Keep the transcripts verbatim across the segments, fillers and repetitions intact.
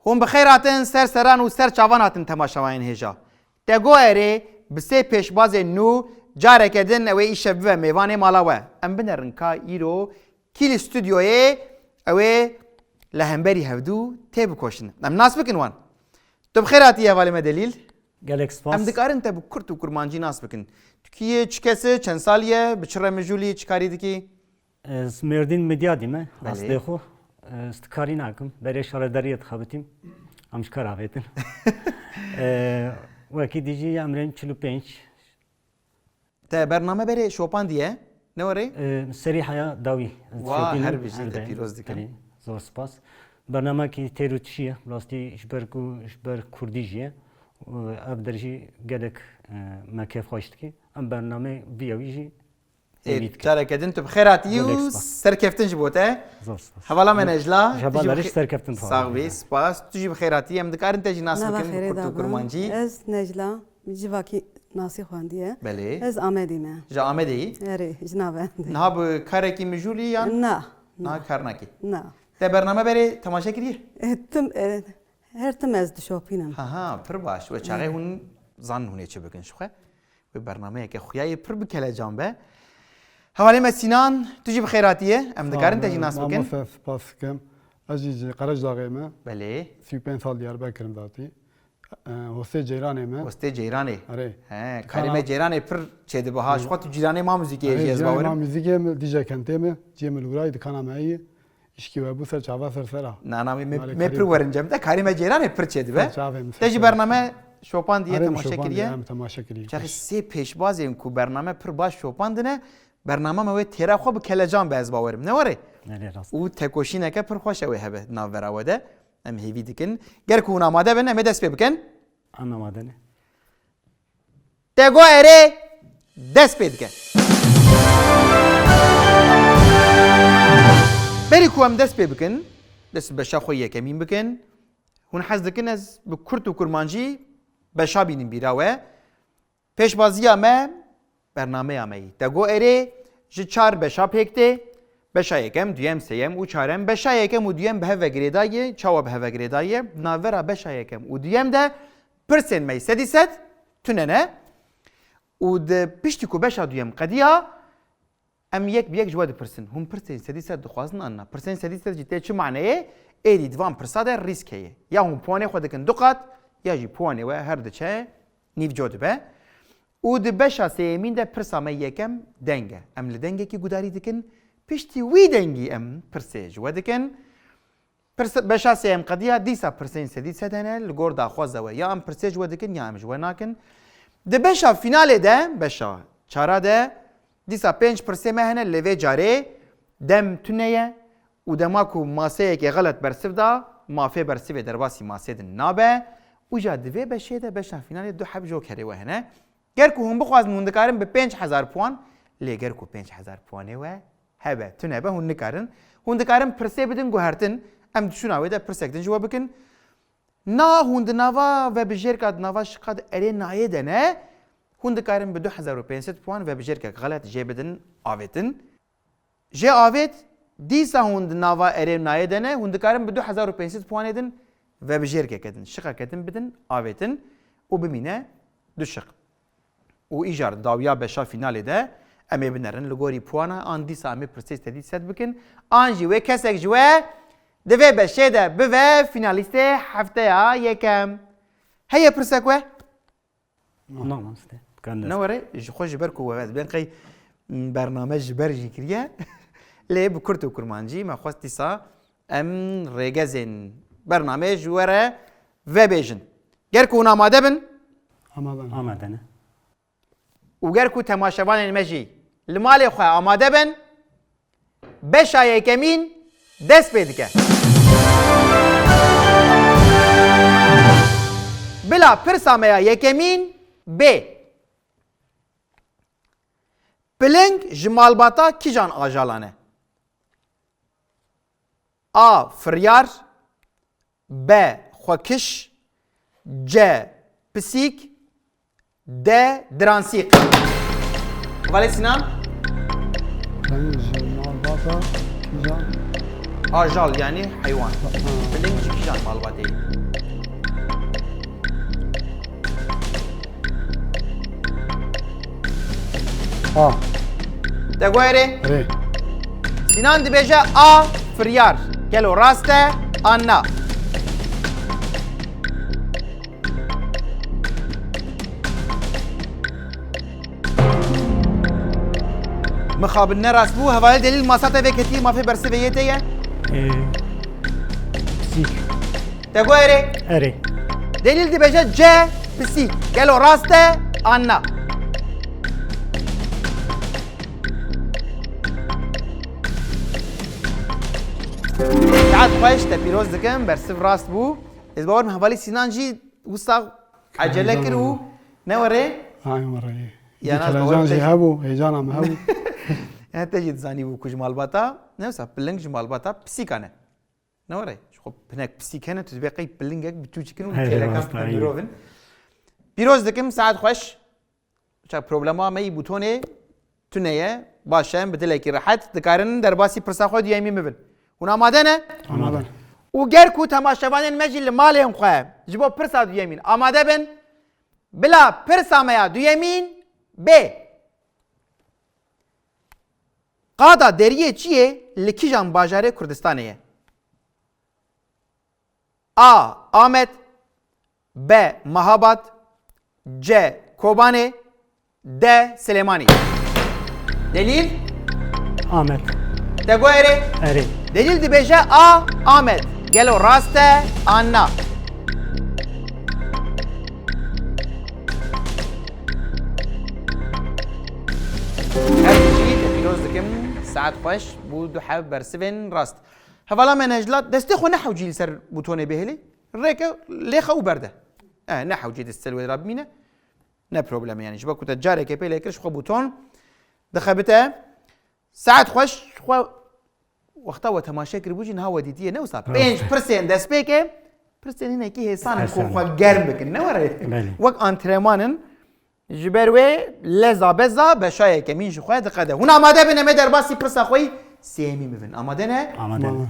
Hûn bi xêr hatin, ser seran û ser çavan hatin temaşevanên hêja. Te go erê, bi sê pêşbazên nû careke din ew ê îşev bibe mêvanê mala we. Em binerin ka îro kî li stûdyoyê ew ê li hemberî hevdû têbikoşin. Em nas bikin wan. Tu bi xêr hatî hevalê me Delîl. Gelek spas. Em dikarin te bi kurt û kurmancî nas bikin. Tu kî yî, çi kes î, çend salî ye, bi çi re mijûl î, çi karî dikî? Ez Mêrdîn Midyadî me, Belê. Astê xwe. Ez ti karî nakim. Berê şaredariyê dixebitîm. Em ji kar avêtin. E, wekî dî jî emrên çil û pênc. Te bername berê şopandiye, ne were? E, serî heya dawî. Ez Wa, şopînim, her bijî, her te de. Pîroz dikim. Belê, zor spas. Bernamekî têr û tişî ye. Rastî ji ber ku, ji ber kurdî jî ye. Û ev der jî gelek, e, me kêfxweş dikî. Em bernameyê vî yewî jî Ê, Êdî dike. Careke din tu bi xêr hatî Gelek û spas. Serkeftin ji bo te. Zor spas. Hevala me Necla, Ji heval tu jî bi Barış xê-, serkeftin sax bî, spas. Tu jî bi xêr hatî. Em dikarin te jî nas Nava bikin bi xêrê kurt û da kurmancî. Ez Necla, civakî nasî xwendiye. Belê. Ez Amedî me. Ji Amedê yî? Erê, ji Navendê. Niha bi karekî mijûlî yan? Na, na. Niha kar nakî? Na. Te bername berê temaşe kiriye? E, tim, e, her tim ez dişopînim. Ha, ha, pir baş. We çaxê Erê. Hûn zanin hûn ê çi bikin ji xwe. Wê bernameyeke xuya yê pir bi kelecan be. Hevalê me Sînan, tu jî bi xêr hatiye. Em dikarin te jî nas bikin. Mamoste, spas dikim. Ez jî ji Qerecdaxê me. Belê. Sî û pênc sal Diyarbekir im datî. E, hostê ceyranê me. Hostê ceyranê. Erê. He, Dikana karî me ceyranê pir çêdibe ha. Ji xwe tu cîranê ma muzîkê Erê, jî ez cîranê bawerim. Ma muzîkê me, dîje kentê me, ciyê me li wirayî dikana me heye. Îşkî we bû ser çava ser sera. Na, na, me, me, Malê me karî pir me. Werin cem te, karî me ceyranê pir çêdibe. Ser çavê min, Te ser jî çavê. Bername şopan diye Arê min temaşe şopan kiriye. Diye, em temaşe kiriye. Çaxî sê pêşbazên ku bername pir baş şopandine, bername me wê têra xwe bi kelecan be ez bawerim. Ne were? Erê rast. Û tekoşîneke pir xweş ew ê hebe navbera we de. Em hêvî dikin. Ger ku hûn amade bin, em ê dest pê bikin. Em amade ne. Te go erê, dest pê dike. Berî ku em dest pê bikin, dest bi beşa xwe yekemîn bikin. Hûn hez dikin ez bi kurt û kurmancî beşa bînim bîra we. Pêşbaziya me, bernameya me yî. Te go erê, ji çar beşa pêk tê. Beşa yekem, duyem, sêyem û çarem. Beşa yekem û duyem bi hev ve girêdayî. Çawa bi hev ve girêdayî? Navbera beşa yekem û duyem de pirsên me yî sedî sed tune ne. Û di piştî ku beşa duyem qediya, em yek bi yek ji we dipirsin. Hûn pirsên sedî sed dixwazin an na? Pirsên sedî sed jî tê çi maneyê? Êdî di van pirsa de rîsk heye. Ya hûn puanê xwe dikin du qat, ya jî puanê we her diçe nîvco dibe. Û di beşa sêyemîn de pirsa me yekem deng e. Em li dengekî gudarî dikin, piştî wî dengî em pirsê ji we dikin. Pirs-, beşa sêyem qediya, dîsa pirsên sedî sed hene, li gor daxwaza we. Ya em pirsê ji we dikin, ya em ji we nakin. Di beşa fînalê de, beşa çara de, dîsa pênc pirsê me hene, lê vê carê dem tune ye û dema ku maseyekê xelet bersiv da, mafê bersivê derbasî masê din nabe. Û ja di vê beşê de, beşa fînalê du heb jokerê we hene. Ger ku hûn bixwazin, hûn dikarin bi pênc hezar puan, lê ger ku pênc hezar puanê we hebe, tune be, hûn nikarin. Hûn dikarin pirsê bidin guhertin, em di şûna wê de pirsek din ji we bikin. Na hûn di nava vebijêrka, di nava şiqa de erê nayê de ne, hûn dikarin bi du hezar û pênc sed puan vebijêrkek xelet jê bidin avêtin. Jê avêt, dîsa hûn di nava erê nayê de ne, hûn dikarin bi du hezar û pênc sed puanê din vebijêrkeke din, şiqeke din bidin, avêtin û bimîne du şiq. Û îcar dawiya beşa fînalê de em ê binerin li gorî puana, an dîsa em ê pirsê sedî sed bikin, an jî wê kesek ji we di vê beşê de bive fînalîstê hefteya yekem. Heye pirsek we? Na, mamoste. Dikarin dest. Ne were, ji xwe ji ber ku we ez bên qey, m, bername ji ber jî kiriye. Lê bi kurt û kurmancî me xwest dîsa em rêgezên bernameyê ji we re vebêjin. Ger ku hûn amade bin. Amade ne. Amade ne. Û ger ku temaşevanên me jî li malê xwe amade bin, beşa yekemîn dest pê dike. Bila pirsa me ya yekemîn bê. Piling ji malbata kîjan ajalan e? A. Firyar. B. Xwekiş. C. Pisîk. D. Diransîq. Valê Sinan? Piling ji malbata kîjan? Ajal, yanî heywan. Piling ji kîjan malbatê ye? A. Te guherê? Rê. Sinan dibêje A, firyar. Gelo rast e an na? Mixabin ne rast bû. Hevalê Delîl, masa te vê ketiyê, mafê bersivê yê te ye? Ê, pisîk. Te guherê? Erê. Delîl dibêje C, pisîk. Gelo rast e an na? Saet xweş, te pîroz dikim, bersiv rast bû. Ez bawer im hevalî Sinan jî wisa ecele kir û ne were. Ay were. Ya, na, Kelecan jî hebû, heyecana me hebû. Ya, te jî dizanî bû ku ji malbata, ne wisa, piling ji malbata pisîkan e. Ne were? Ji xwe hinek pisîk hene, tu dibê qey pilingek bi tu çikin û kêlekan mirov in. Pîroz dikim, saet xweş. Çak problema me yî bûtonê tune ye. Baş e, em bi dilekî rehet dikarin derbasî pirsa xwe duyemîn bibin. Hûn amade ne? Amade. Û ger ku temaşevanên me jî li malên xwe ji bo pirsa duyemîn amade bin, bila pirsa me ya duyemîn bê. Qada deriyê çiyê li kîjan bajarê Kurdistanê ye? A. Amed. B. Mahabad. C. Kobanê. D. Silêmanî. Delîl? Amed. Te guherê? Erê. Delîl dibêje A. Amed. Gelo rast e an na? Her jî te pîroz dikim. Saet xweş. Bû du heb bersivên rast. Hevala me Necla, destê xwe nehewcî li ser bûtonê bihêlî. Rêke lêxe û berde. E, nehewcî dest ser wê re bimîne. Ne problem e, yanî ji bo ku te careke pê lê kir, ji xwe bûton dixebite. Saet xweş, xwe wexta we temaşe kiribû jî niha we dîtiye, ne wisa? Rast. Pênc pirsên destpêkê, pirsên hinekî hêsan in ku xwe germ bikin, ne were? Belê. Wek antrenman in. Ji ber wê leza beza beşa yekemîn ji xwe diqede. Hûn amade bin, em ê derbasî pirsa xwe yî sêyemîn bibin. Amade ne? Amade ne. Tamam.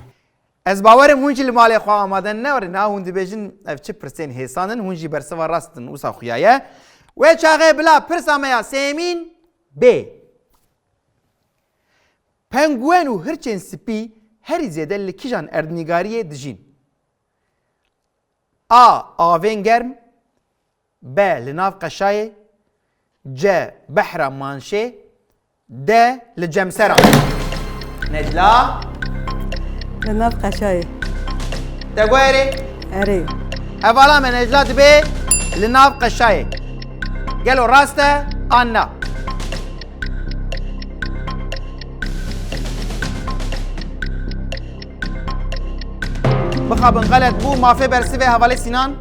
Ez bawer im hûn jî li malê xwe amade ne. Were, niha hûn dibêjin ev çi pirsên hêsan in, hûn jî bersiva rast din wisa xuya ye. Wê çaxê bila pirsa me ya sêyemîn bê. Penguen û hirçên spî herî zêde li kîjan erdnîgariyê dijîn? A. Avên germ. B. Li nav qeşayê. C. Behra Manşê. D. Li Cemseran. Necla. Li nav qeşayê. Te guherê? Erê. Hevala me Necla dibê li nav qeşayê. Gelo rast e an na? Bixabin, xelet bû. Mafê bersivê hevalê Sinan.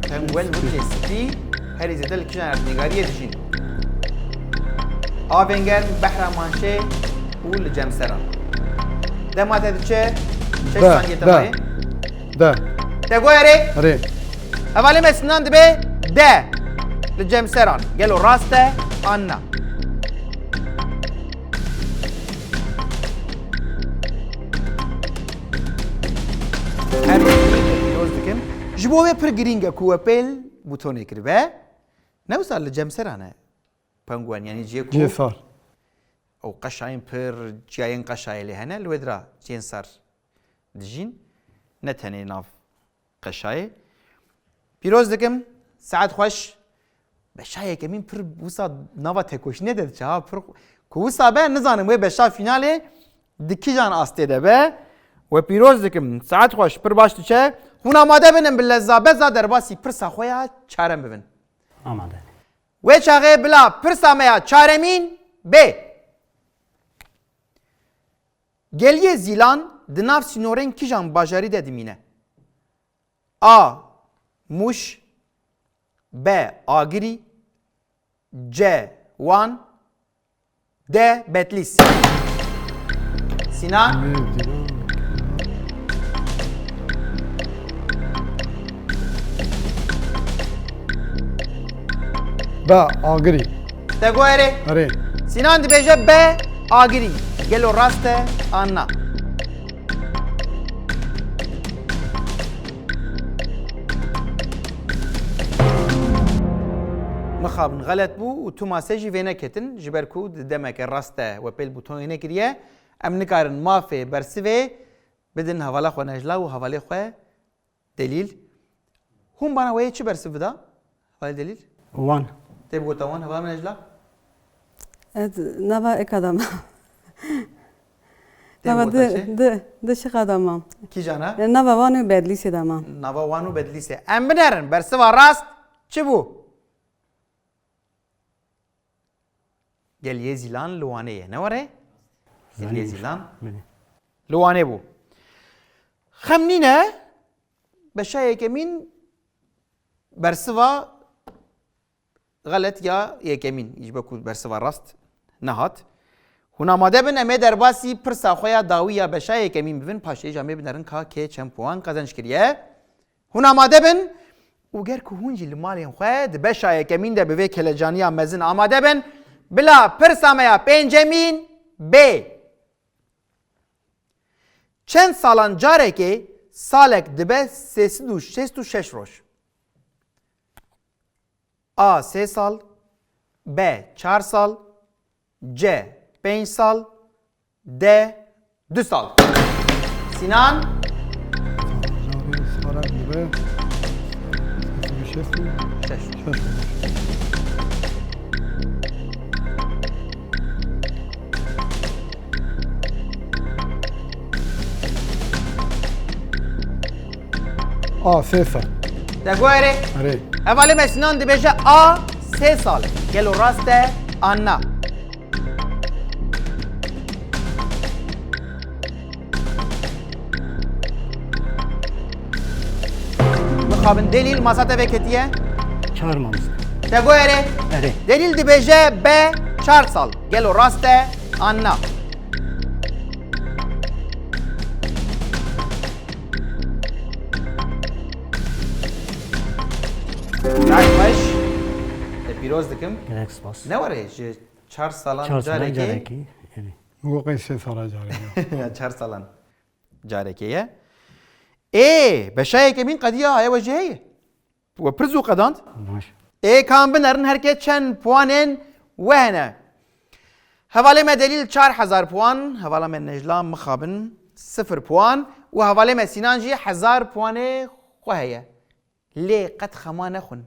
Penguen, hirçê spî herî zêde li kîjan erdnîgariyê dijîn? Avên germ, behra Manşê û li Cemseran. Dema te diçe şeş saniyê te maye. De. Te guherê? Erê. Hevalê me Sinan dibê de li Cemseran. Gelo rast e an na? Her pîroz dikim. Ji bo wê pir girîng e ku we pêl bûtonê kiribe. Ne wisa li Cemseran e penguen, yanî cihê ku cihê sar. Ew qeşayên pir, ciyayên qeşayê lê hene, li wê dira cihên sar dijîn, ne tenê nav qeşayê. Pîroz dikim, saet xweş. Beşa yekemîn pir wisa nava tekoşînê de diçe ha, pir ku wisa be, nizanim wê beşa fînalê di kîjan astê de be. We pîroz dikim, saet xweş, pir baş diçe. Hûn amade bin, em bi leza beza derbasî pirsa xwe ya çarem bibin. Amade. Wê çaxê bila pirsa me ya çaremîn bê. Geliyê Zîlan di nav sînorên kîjan bajarî de dimîne? A. Mûş. B. Agirî. C. Wan. D. Betlîs. Sinan. Be, Agirî. Te guherê? Erê. Sînan dibêje B, Agirî. Gelo rast e an na? Mixabin xelet bû û tu mase jî vêneketin, ji ber ku di demeke rast de we pêl bûtonê nekiriye, em nikarin mafê bersivê bidin hevala xwe Necla û hevalê xwe Delîl. Hûn bana wê çi bersiv bida? Hevalê Delîl? Wan. Tê bigota wan, hevala min Necla? Ez nava eka de mam. Tê Nava bigota di, çi? di, di şixa de mam. Kîjan e? Nava Wan û Bedlîsê de mam. Nava Wan û Bedlîsê. Em binerin, bersiva rast çi bû? Geliyê Zîlan li Wanê ye, ne were? Geliyê Zîlan Belê. li Wanê bû. Xem nîne, beşa yekemîn bersiva xelet ya yekemîn, ji ber ku bersiva rast nehat. Hûn amade bin, em ê derbasî pirsa xwe ya dawî ya beşa yekemîn bibin, paşê jî em ê binerin ka kê çend puan qezenc kiriye. Hûn amade bin û ger ku hûn jî li malên xwe di beşa yekemîn de bi vê kelecaniya mezin amade bin, bila pirsa me ya pêncemîn bê. Çend salan carekê salek dibe sê sed û şêst û şeş roj? A sê sal, B çar sal, C pênc sal, D du sal. Sinan. Salek dibe sê sed û şeş. Şeş. A sê sal. Te guherê? Erê. Hevalê me Sinan dibêje A sê sal. Gelo rast e an na? Mixabin Delîl masa te veketiye? Çar mamoste. Te guherê? Erê. Delîl dibêje B çar sal. Gelo rast e an na? Kak xweş. Te pîroz dikim. Gelek spas. Ne were ji çar salan Çar salan carekê? carekê, erê. Waqê sê sala carekê. Ya çar salan carekê ye. Ê, beşa yekemîn qediya haya we jî heye. We pir zû qedand. Baş. Ê, kan binerin her kes çend puanên we hene. Hevalê me Delîl çar hezar puan, hevala me Necla mixabin sifir puan û hevalê me Sinan jî hezar puanê xwe heye. Lê qet xema nexwin,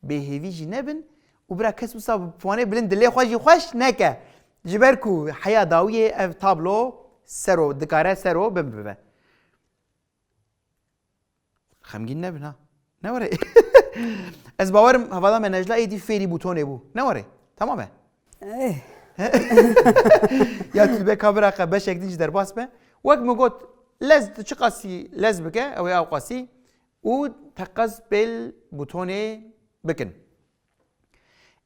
bêhêvî jî nebin û bira kes wisa bi puanê bilind dilê xwe jî xweş neke. Ji ber ku heya dawiyê ev tablo ser o, dikare ser o bin bibe. Xemgîn nebin ha. Ne were? Ez bawerim hevala me Necla êdî fêrî bûtonê bû. Ne were? Tamam e? Eh. Ya tu dibe ka bira qe beşek din jî derbas be. Wek min got, lez tu çiqasî lez bike, ew ê ewqasî û teqez pêl bûtonê bikin.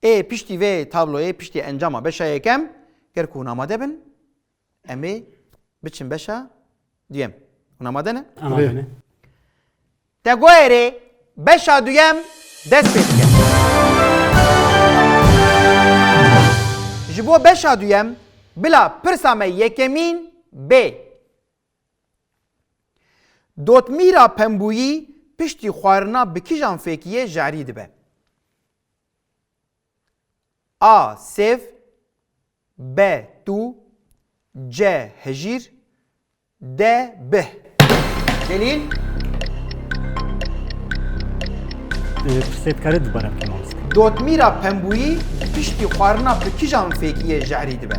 Ê piştî vê tabloyê, piştî encama beşa yekem, ger ku hûn amade bin, em ê biçin beşa duyem. Hûn amade ne? Amade ne? Te guherê beşa duyem dest pê dike. Ji bo beşa duyem, bila pirsa me yekemîn bê. Dotmîra pembûyî piştî xwarina bi kîjan fêkiyê jarî dibe? A sêv, B tû, C hejîr, D bih. Delîl? Ee, Pirsê dikarî dubare bikî mamoste? Dotmîra pembûyî piştî xwarina bi kîjan fêkiyê jehrî dibe?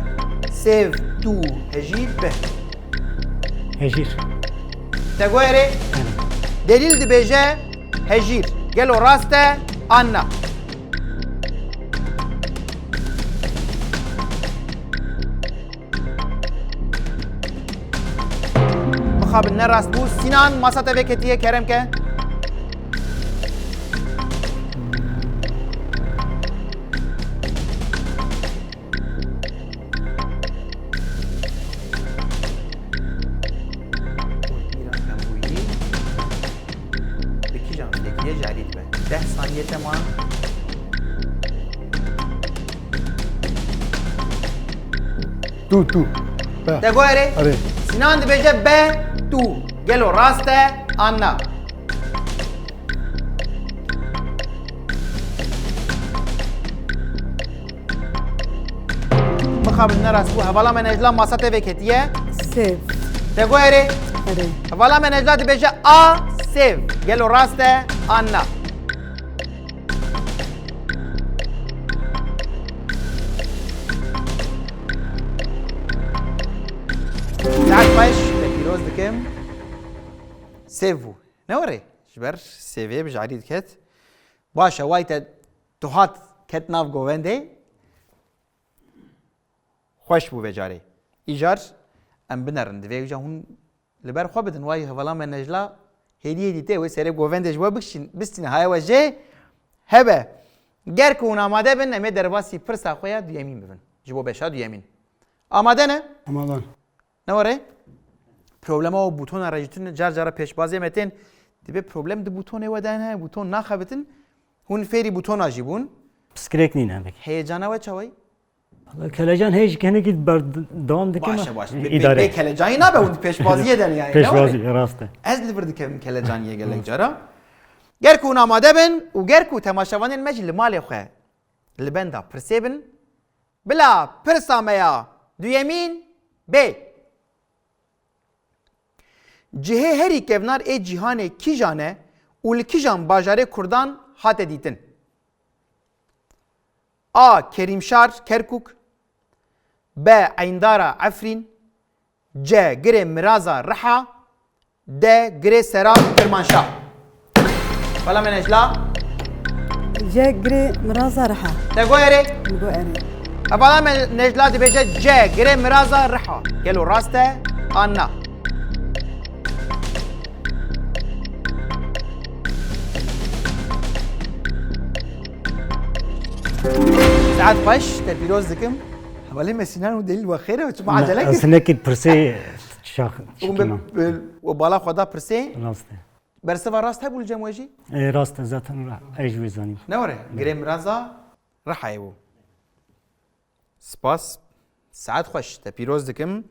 Sêv, tû, hejîr, bih. Hejîr. Te guherê? Delîl dibêje hejîr. Gelo rast e an na? Mixabin ne rast bû. Sinan, masa te veketiye, kerem ke. Bi kîjan fêkiyê jarî dibe? Deh saniye te man. Tu, tu. Be. Te got erê? Erê. Sinan dibêje be, tu. Gelo rast e, an na? Mixabin ne rast bû. Hevala me Necla masa te veketiye. Sêv. Te got erê? Erê. Hevala me Necla dibêje a sêv. Gelo rast e, an na? Saet xweş, te pîroz dikim. Sêv bû. Ne were? Ji ber sêvê bi jarî diket. Baş e, way te tu hat ket nav govendê. Xweş bû vê carê. Îcar em binerin. Divê îcar hûn li ber xwe bidin. Way hevala me Necla hêdî hêdî tê wê serê govendê ji we bikişîn, bistîne, haya we jê hebe. Ger ku hûn amade bin, em ê derbasî pirsa xwe ya duyemîn bibin. Ji bo beşa duyemîn. Amade ne? Amade. Ne were? Problema o butona re jî tune car cara pêşbaziyê me tên. Dibe problem di butonê we de ne, buton naxebitin. Hûn fêrî butona jî bûn. Piskirêk nîne vek. Heyecana we çawayî? Valla kelecan hê ji kenekî berdewam dikim. Baş e, baş e. Bê, bê, îdare. Bê kelecanî nabe, hûn di pêşbaziyê de ne yani, ne were? Pêşbazî, rast e. Ez li vir dikevim kelecaniyê gelek cara. Ger ku hûn amade bin û ger ku temaşevanên me jî li malê xwe li benda pirsê bin, bila pirsa me ya duyemîn bê. Cihê herî kevnar ê cîhanê kîjan e û li kîjan bajarê Kurdan hate dîtin? A. Kerîmşar, Kerkûk. B. Eyndara, Efrîn. C. Girê Miraza, Riha. D. Girê Sera, Kirmanşah. Hevala me Necla. C. Girê Miraza, Riha. Te got erê? Min got erê. Hevala me Necla dibêje C. Girê Miraza, Riha. Gelo rast e an na? Saet xweş, te pîroz dikim. Hevalê me Sinan û Delîl we xêr e, çima acele kir? Ez hinekî pirsê şax-, Û çikî me, me, û bala xwe da pirsê. Rast e. Bersiva rast hebû li cem we jî? E, rast e, zaten ra-, ez jî wê zanîm. Ne were? Girê Miraza Rihayê bû. Spas. Saet xweş, te pîroz dikim.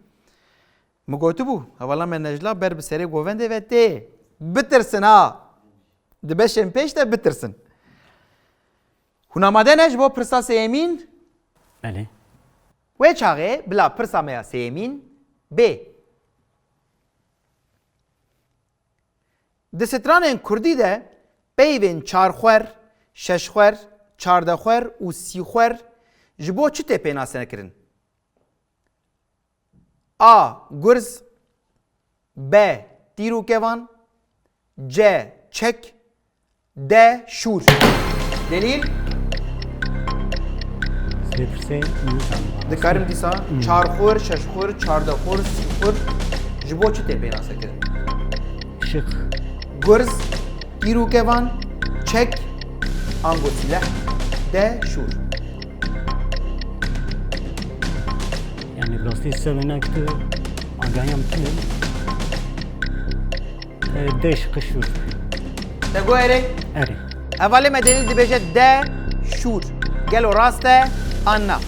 Min gotibû, hevala me Necla ber bi serê govendê ve tê. Bitirsin ha. Di beşên pêş de bitirsin. Hûn amade ne ji bo pirsa sêyemîn? Belê. Wê çaxê bila pirsa me ya sêyemîn bê. Di stranên kurdî de peyvên çarxwer, şeşxwer, çardexwer û sîxwer ji bo çi tê pênasekirin? A. Gurz. B. Tîr û kevan. C. Çek. D. Şûr. Delîl? Sê pirsê min dîsa. Dikarim dîsa Hmm. çarxur, şeşxur, çardexur, sîxur ji bo çi tê pênasekirin? Şix. Gurz, tîr û kevan, çek, ango sîleh, D. Şûr. Yani rastî sevenek tu agayam tu. E, D şıkkı şûr. Te got erê? Erê. Hevalê me Delîl dibêje D şûr. Gelo rast e an na?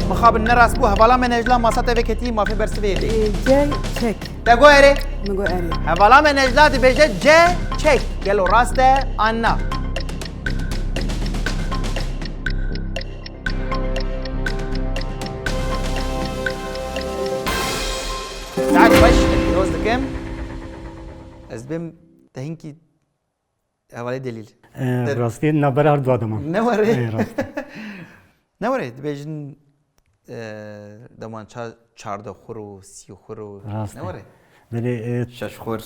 Mixabin ne rast bû. Hevala me Necla masa te veketî mafê bersivê yê dê. E, C çek. Te got erê? Min got erê. Hevala me Necla dibêje C çek. Gelo rast e an na? Saet xweş, te pîroz dikim. Ez dibêm te hinkî hevalê Delîl. E, Te- rastî navbera her du adama. Ne were? E, rast. Ne were? Dibêjin, e, deman ça-, çardexur û sîxur û Rast ne e. were? Belê, e, Şeşxur.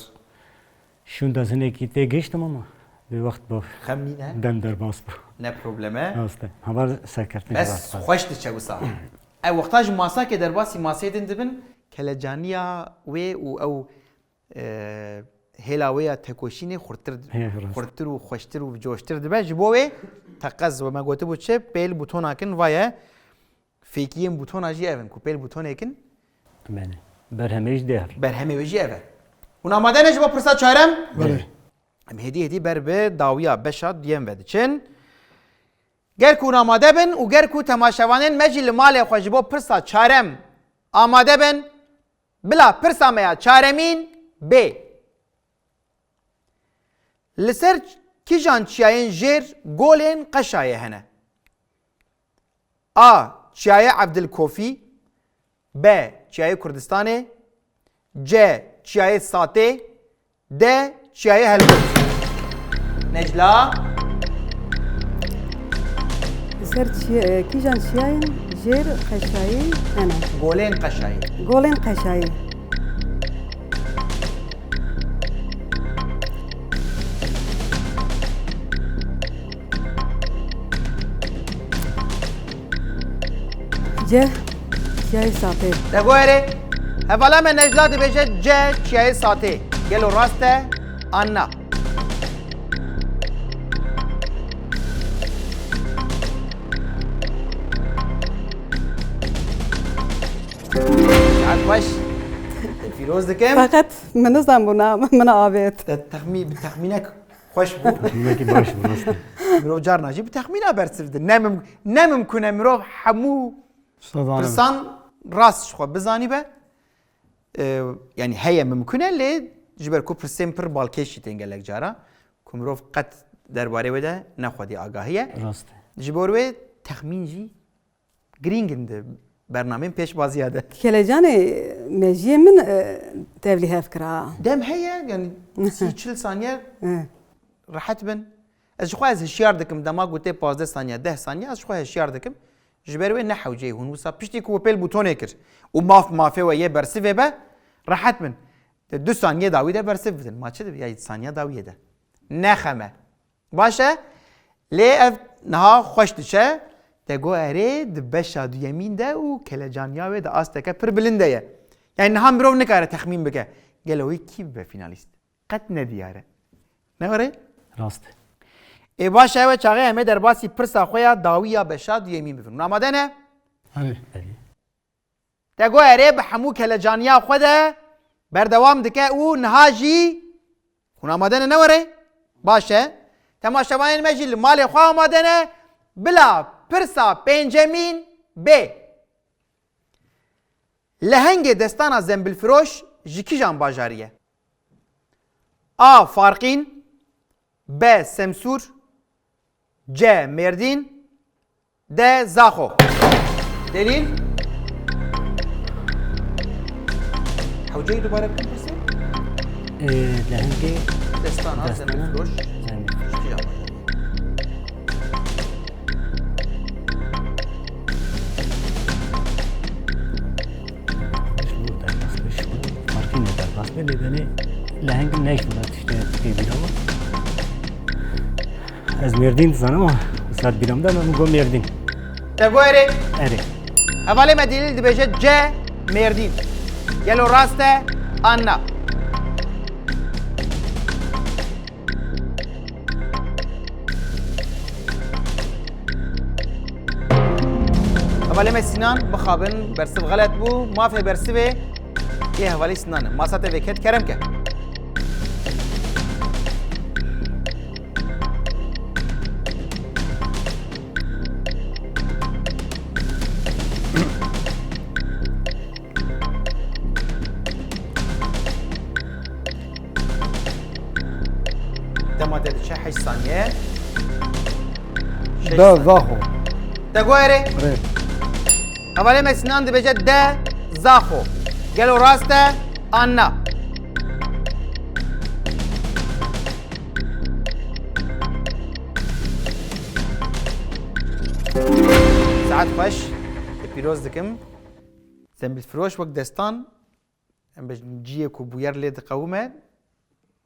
Şûnda zinekî tê giştim ama bir wext bu Xem nîne? dem derbas bû. Ne probleme. Rast e. Heval serkeftin Bes xweş diçe wisa. Ew wexta ji masakê derbasî masê din dibin, kelecaniya wê û ew, e, hêla wê ya tekoşînê xurtir, He, rast. xurtir û xweştir û coştir dibe. Ji bo wê teqez we me gotibû çi? Pêl butona kin vaye. Fêkiyên butona jî ev in ku pêl butonê kin. Bene. Berhemê jî dê hev. Berhemê wê jî ev e. Hûn amade ne ji bo pirsa çarem? Belê. Em hêdî hêdî ber bi dawiya beşa duyem ve diçin. Ger ku hûn amade bin û ger ku temaşevanên me jî li malê xwe ji bo pirsa çarem amade bin, bila pirsa me ya çaremîn bê. Li ser kîjan çiyayên jêr golên Qeşayê hene? A. Çiyayê Evdilkofî. B. Çiyayê Kurdistanê. C. Çiyayê Satê. D. Çiyayê Helbût. Necla. Li ser çi-, e, kîjan çiyayên jêr Qeşayê hene? Golên Qeşayê. Golên Qeşayê. C. Çiyayê Satê. Te got erê. Hevala me Necla dibêje C. Çiyayê Satê. Gelo rast e? An na? Saet xweş. Te pîroz dikim. Feqet min nizanbû na, min avêt. Te texmî-, bi texmînek xweş bû. Wekî baş bû, rast e. Mirov carna jî bi texmîna bersiv didin. Ne mim-, ne mimkun e mirov hemû Usta Zanî. Pirsan rast ji xwe bizanîbe. Ee, yani heye mimkun e, lê ji ber ku pirsên pir balkêş jî tên gelek cara, ku mirov qet derbarê wê de ne xwedî agahî ye. Rast e. Ji bo wê texmîn jî girîng in di bernamên pêşbaziya de. Kelecanê mejiyê min, e, tevlî hev kira. Dem heye, yani sî çil saniye E. rehet bin. Ez ji xwe ez hişyar dikim, dema gotê pazdeh saniye, deh saniye, ez ji xwe hişyar dikim. Ji ber wê ne hewceyê hûn wisa piştî ku we pêl bûtonê kir û maf mafê we yê bersivê be, rehet bin. Di du saniye dawî de bersiv bidin. Ma çi dibe ya saniya dawiyê de? Ne xem e. Baş e, lê ev niha xweş diçe. Te got erê di beşa duyemîn de û kelecaniya wê di asteke pir bilind de ye. Yani niha mirov nikare texmîn bike. Gelo wî kî bibe fînalîst? Qet ne diyar e. Ne were? Rast e. Ê baş e, ew çaxê em ê derbasî pirsa xwe ya dawî ya beşa duyemîn bibin. Hûn amade ne? Erê. Erê. Te got erê bi hemû kelecaniya xwe de berdewam dike û niha jî hûn amade ne, ne were? Baş e. Temaşevanên me jî li malê xwe amade ne. Bila pirsa pêncemîn bê. Lehengê destana Zembilfiroş ji kîjan bajarî ye? A. Farqîn. B. Semsûr. C. Mêrdîn. D. Zaxo. Delîl? Hewceyî dubare bikin pirsê? Ee, lehengê Destana destana Zembilfiroş. Zembilfiroş. Ji kîjan bajarî? Ji bo derbas be, ji bo Farqînê derbas be, lê benê leheng ne ji bo tiştê pê bîra min. Ez Mêrdîn dizanim ama wisa bîra min de, min got Mêrdîn. Te got erê? Erê. Hevalê me Delîl dibêje C. Mêrdîn. Gelo rast e an na? Hevalê me Sînan, bixabin, bersiv xelet bû. Mafê bersivê yê hevalê Sînan e. Masa te vêket, kerem ke. Dema te diçe heşt saniye. Şeş D, saniye. Zaxo. Te got erê? Rê. Hevalê me Sînan dibêje D, Zaxo. Gelo rast e an na? Saet xweş. Te pîroz dikim. Zembilfiroş wek destan, em bêjin cihê ku bûyer lê diqewime,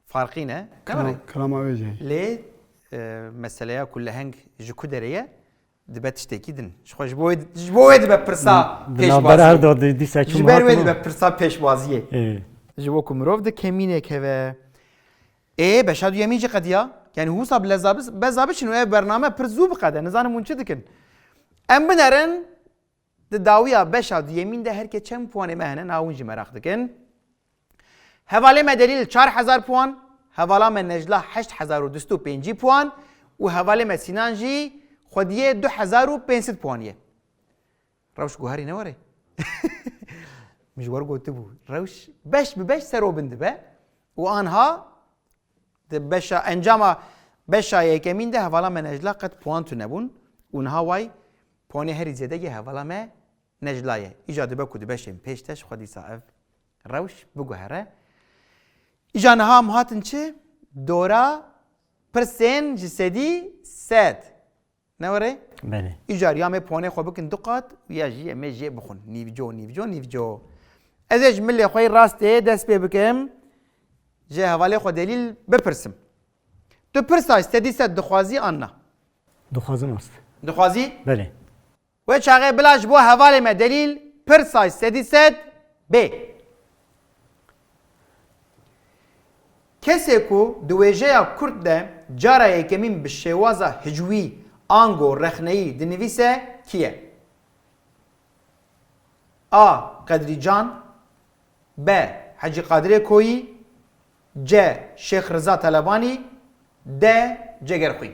farqîn e. Ne were? Kiram-, kirama wê jî. Lê, e, meseleya ku leheng ji ku derê ye, dibe tiştekî din. Ji xwe ji bo wê, ji bo wê dibe pirsa pêşbaziyê. Di navbera her du dîsa çû. Ji ber wê dibe pirsa pêşbaziyê. Ê. Ji bo ku mirov di kemînê keve. Ê, beşa duyemîn jî qediya. Yani wisa bi leza biz-, beza biçin û ev bername pir zû biqede. Nizanim hûn çi dikin. Em binerin. Di dawiya beşa duyemîn de her ke çend puanê me hene, niha hûn jî meraq dikin. Hevalê me Delîl çar hezar puan, Hevala me Necla heşt hezar û du sed û pêncî puan û hevalê me Sînan jî xwediyê du hezar û pênc sed puanî ye. Rewş guherî ne were. Min ji we re gotibû. Rewş beş bi beş ser û bin dibe. Û anha di beşa, encama beşa yekemîn de hevala me Necla qet puan tune bûn. Û niha way puanê herî zêde yê hevala me Necla ye. Îca dibe ku di beşên pêş de ji xwe dîsa ev rewş biguhere. Îca niha em hatin çi? Dora pirsên ji sedî sed. Ne were? Belê. Îcar ya me ponê xwe bikin du qat û ya jî em ê jê bixwin. Nîvco, nîvco, nîvco. Ez ê ji milê xwe yê rastê dest pê bikim. Ji hevalê xwe Delîl bipirsim. Tu pirsa sedî sed dixwazî an na? Dixwazim rast. Dixwazî? Belê. Wê çaxê bila ji bo hevalê me Delîl pirsa sedî sed bê. Kesê ku di wêjeya kurd de cara yekemîn bi şêwaza hicwî ango rexneyî dinivîse kî ye? A. Qedrî Can. B. Hecî Qadirê Koyî. C. Şêx Riza Telebanî. D. Cegerxwîn.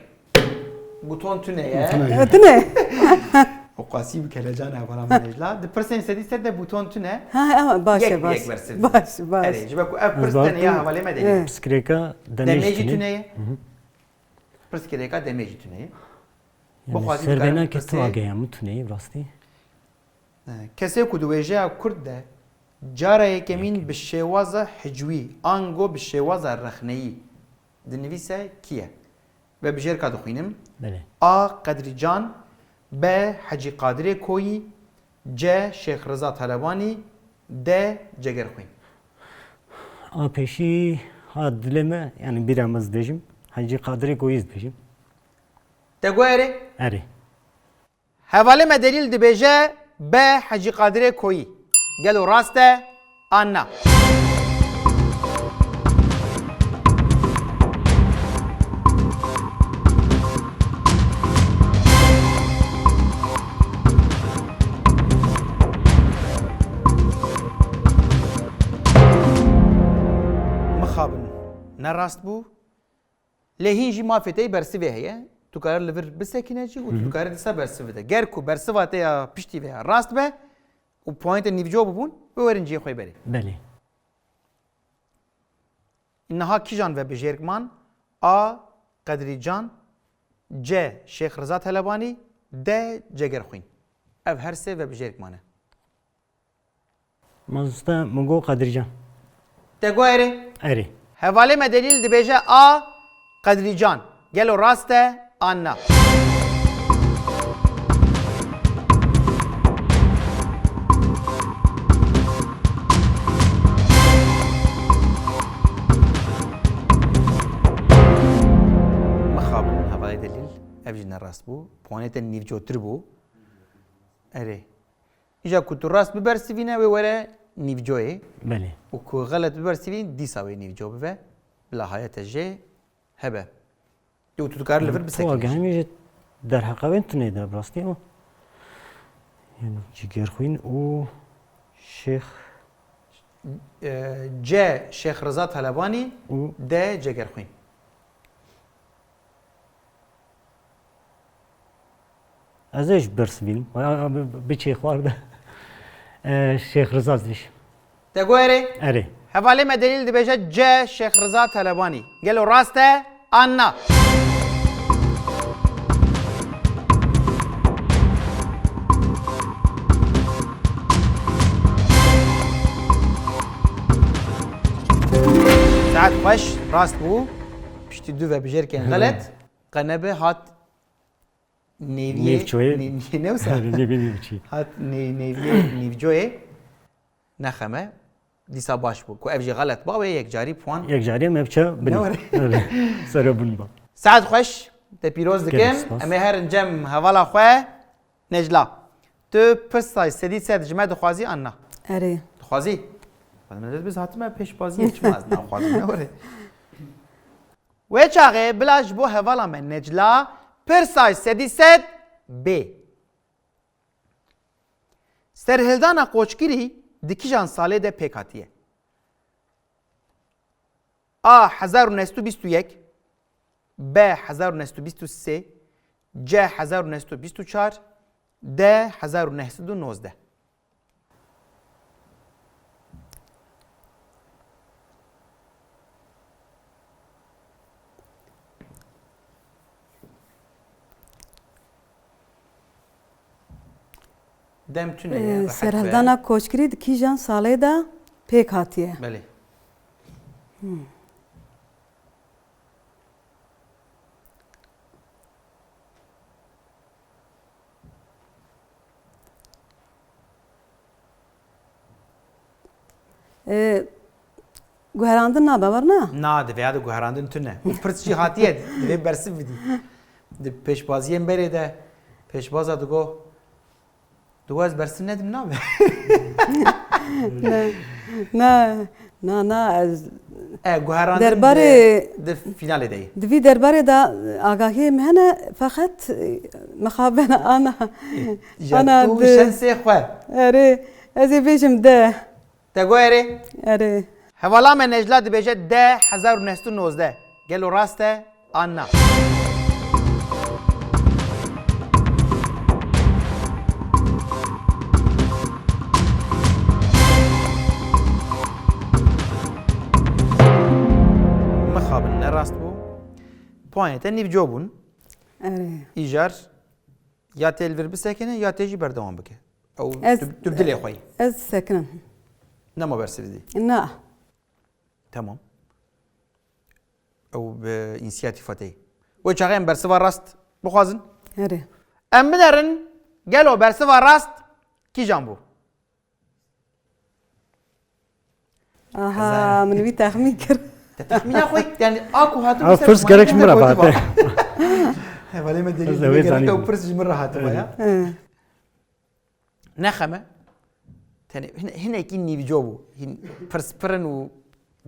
Buton tune ye. Tune ye. Tune. O qasî bi kelecan hevala me Necla. Di pirsên sedî sed de buton tune. Ha, ama baş e, yek, baş. Yek bersiv. Baş, baş. Erê, ji ber ku ev pirs tenê ya hevalê me Delîl. Pirsgirêka demê jî tune ye. Pirsgirêka demê jî tune ye. Bixwazî servêna ke tu ageya min tune ye, rastî. Kesê ku di wêjeya kurd de cara yekemîn bi şêwaza hicwî, ango bi şêwaza rexneyî dinivîse kî ye? Vebijêrka dixwînim. Belê. A. Qedrî Can. B. Hecî Qadirê Koyî. C. Şêx Riza Telebanî. D. Cegerxwîn. A pêşî hat dilê me, yanî bîra me ez dibêjim. Hecî Qadirê Koyî ez dibêjim. Te got erê? Erê. Hevalê me Delîl dibêje B. Hecî Qadirê Koyî. Gelo rast e an na? Mixabin, ne rast bû. Lê hîn jî mafê te yê bersivê heye. Tu kare li vir bisekîne jî û tu dikare dîsa bersiv bide. Ger ku bersiva te ya piştî vê ya rast be û puanê te nîvco bibûn, wê werin cihê xwe yê berê. Belê. Niha kîjan vebijêrk man? A. Qedrî Can. C. Şêx Riza Telebanî. D. Cegerxwîn. Ev her sê vebijêrk mane. Mamoste, min got Qedrîcan. Te got erê? Erê. Hevalê me Delîl dibêje A. Qedrîcan. Gelo rast e an na? Mixabin hevalê Delîl. Ev jî ne rast bû. Puanê te nîvcotir bû. Erê. Îja ku tu rast bibersivîne, wê were nîvcoyê. Belê. Û ku xelet bibersivîn, dîsa wê nîvco bibe. Bila hayete jê hebe. Û tu dikare li vir bisekîne. Tu agahî min ji derheqa wê tune de, bi rastî o. Yani Cigerxwîn û Şêx. E, C. Şêx Riza Telebanî. Û D. Cegerxwîn. Ez ê ji birsivînim. Bi, bi çê xwar de. E, Şêx Riza ez dibêjim. Te got erê? Erê. Hevalê me Delîl dibêje C. Şêx Riza Telebanî. Gelo rast e an na? Saet xweş, rast bû. Piştî du vebijêrkên xelet. Qenebe hat nêviyê, nîvcoyê. Nê-, nê-, ne wisa? Nêviyê nîvçî. Hat nê-, nêviyê nîvcoyê. Nexeme. Dîsa baş bû. Ku ev jî xelet ba, wê yekcarî puan. Yekcarî em biçe bin. Ne were? Sere bin ba. Saet xweş, te pîroz dikim. Gelek spas. Em ê herin cem hevala xwe. Necla, tu pirsa sedî sed ji me dixwazî an na? Erê. Dixwazî? Xwedî me dest biz hatime pêşbaziyê, çima ez naxwazim, ne were? Wê çaxê bila ji bo hevala me Necla pirsa sedî sed bê. Serhildana Qoçgirî di kîjan salê de pêk hatiye? A hezar û neh sed û bîst û yek, B hezar û neh sed û bîst û sê, C hezar û neh sed û bîst û çar, D hezar û neh sed û nozdeh. Dem tune ye, Ee, rehet be. Serhildana Koçgirî di kîjan salê de pêk hatiye? Belê. Hmm. Ee, guherandin nabe, werna? Na, divê ya de guherandin tune. Û pirs jî hatiye, divê bersiv bidî. Di pêşbaziyên berê de pêşbaza digo, Di we ez bersiv nedim nabe. Na, na, na, na, ez E, guherandin derbarê di, di finalê de ye. Di vî derbarê de agahiyê min hene, feqet, e, mixabin ana, E, ji ana tu di şensê xwe. Erê, ez ê bêjim de. Te got erê? Erê. Hevala me Necla dibêje D hezar û neh sed û nozdeh. Gelo rast e an na? Mixabin ne rast bû. Puanê te nîvco bûn. Erê. Îcar ya tê li vir bisekine ya tê jî berdewam bike. Ew Ez, tu, tu bi dilê xwe yî. Ez sekinim. Nema bersiv dî. Na. Tamam. Ew bi însiyatîfa te yî. Wê çaxê em bersiva rast bixwazin. Herê. Em binerin gelo bersiva rast kîjan bû? Aha, Hezar. Min wî texmîn kir. Te texmîna xwe, yani, a ku hatin Ha, ser pirs gerek ji min re gotiba. Hevalê me degî Ez ê wê degî zanî. Te pirs ji min re hatiba ya. He. Nexeme. Tenê hin-, hinekî nîvco bû. Hin pirs pir in û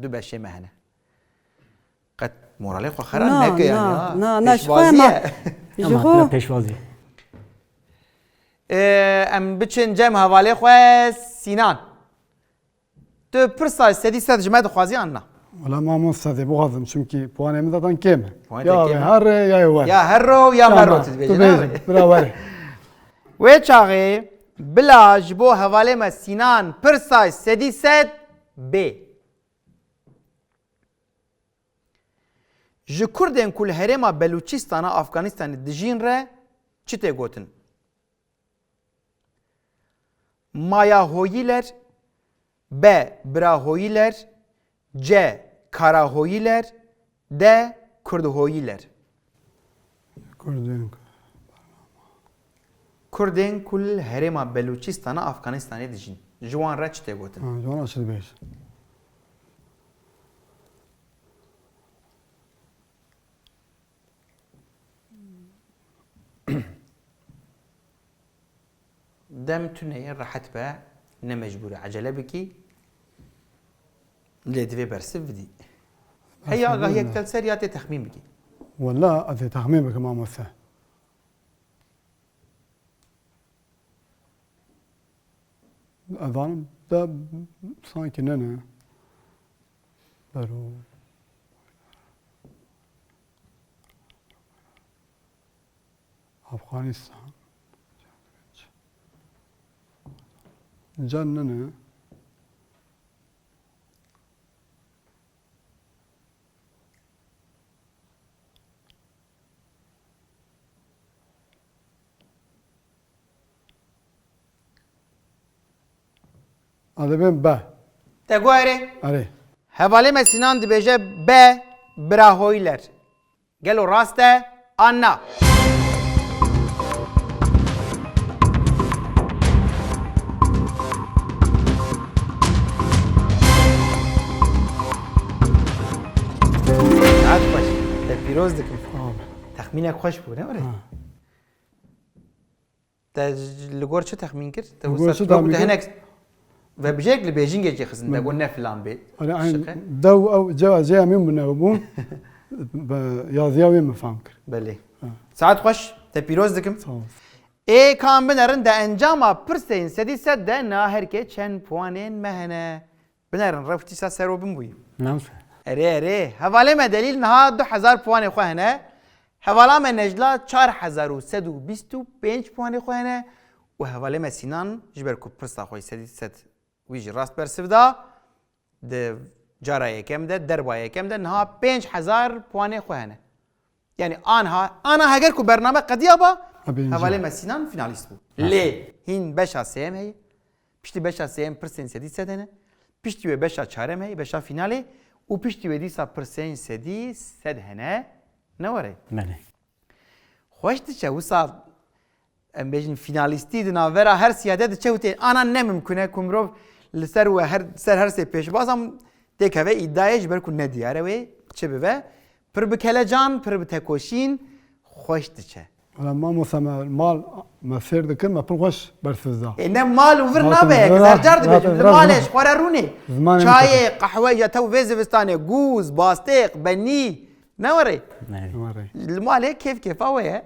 du beşê me hene. Qet moralê xwe xera Na, neke yani na, ha. na, na, ji xwe Pêşbazî ma-, ye. ji Ama xwe. tira pêşbazî. Ee, em biçin cem hevalê xwe Sinan. Tu pirsa sedî sed ji me dixwazî an na? Wela mamoste dê bixwazim, çimkî puanê min zaten kêm e. Puanê te Ya kêm e? her ya wer. Ya herro ya Tamam, merro tu dibêjî, tu ne? bêjî, bira were. Wê çaxê bila ji bo hevalê me Sinan pirsa sedî sed bê. Ji Kurdên ku li herêma Belûçistana Afganistanê dijîn re çi tê gotin? Maya Hoyiler, B. Bira Hoyiler, C. Kara Hoyiler, D. Kurd Hoyiler. Kurdên ku Kurdên ku li herêma Belûçistana Afganistanê dijîn. Ji wan re çi tê gotin? Ha, ji wan re çi dibêjin? Dem tune ye, rehet be, ne mecbûr e ecele bikî. Lê divê bersiv bidî. Hey ya Bersiv agahiyek bidî. Te li ser ya tê texmîn bikî. Wela, ez ê texmîn bikim, mamoste. Ez zanim de sanki ne ne. Bero. Afganistan. Can ne ne. Adibên B. Te got erê? Erê. Hevalê me Sinan dibêje B, Bira Hoyler. Gelo rast e an na? Saet xweş. Te pîroz dikim. Sağ ol. Texmînek xweş bû, ne were? Ha. Te ji, li gor çi texmîn kir? Te Li wisa gor çi tu wekû te texmîn kir? Hinek vebijêrek li bêjingê jî xistin, te Min got ne filan bê. Hani aynı Şiqe? Dew ew ceva ceva min bûne bû. Be, yazıya wê min fam kir. Belê. Ha. Saet xweş, te pîroz dikim. Sağ ol. Ê kan binerin de encama pirsên sedî sed de na herkê çend puanên me hene. Binerin, rewş dîsa sero bin bûyî. Nasıl? Erê, erê. Hevalê me Delîl niha du hezar puanê xwe hene. Hevala me Necla çar hezar û sed û bîst û pênc puanê xwe hene. Û hevalê me Sînan, ji ber ku pirsa xwe sedî sed wî jî rast bersiv da, di cara yekem de, derba yekem de niha pênc hezar puanê xwe hene. Yani anha, ana heger ku bername qediya ba, Abi, hevalê me Sînan finalîst bû. Lê hîn beşa sêyem heye. Piştî beşa sêyem pirsên sedî sed hene. Piştî wê beşa çarem heye, beşa finalê. Û piştî wê dîsa pirsên sedî sed hene. Ne were? Belê. Xweş diçe, wisa em bêjin finalîstî di navbera her siyade diçe û tê. Ana ne mimkun e ku mirov li ser we her, ser her sê pêşbazan têkeve îdayê, ji ber ku nediyar e wê çi bibe. Pir bi kelecan, pir bi tekoşîn xweş diçe. Wala mamosta me mal me fêr dikir, me pir xweş bersiv da. Ê, ne mal û vir Zaten nabe, vira, zer car dibe, zaten li vira malê ziman-, ji xwe re rûnê. Zimanê min Çayê, qehwe ya tew vê zivistanê, gûz, bastêq, benî, ne were? Ne. Were. Li malê kêf kêfa we ye.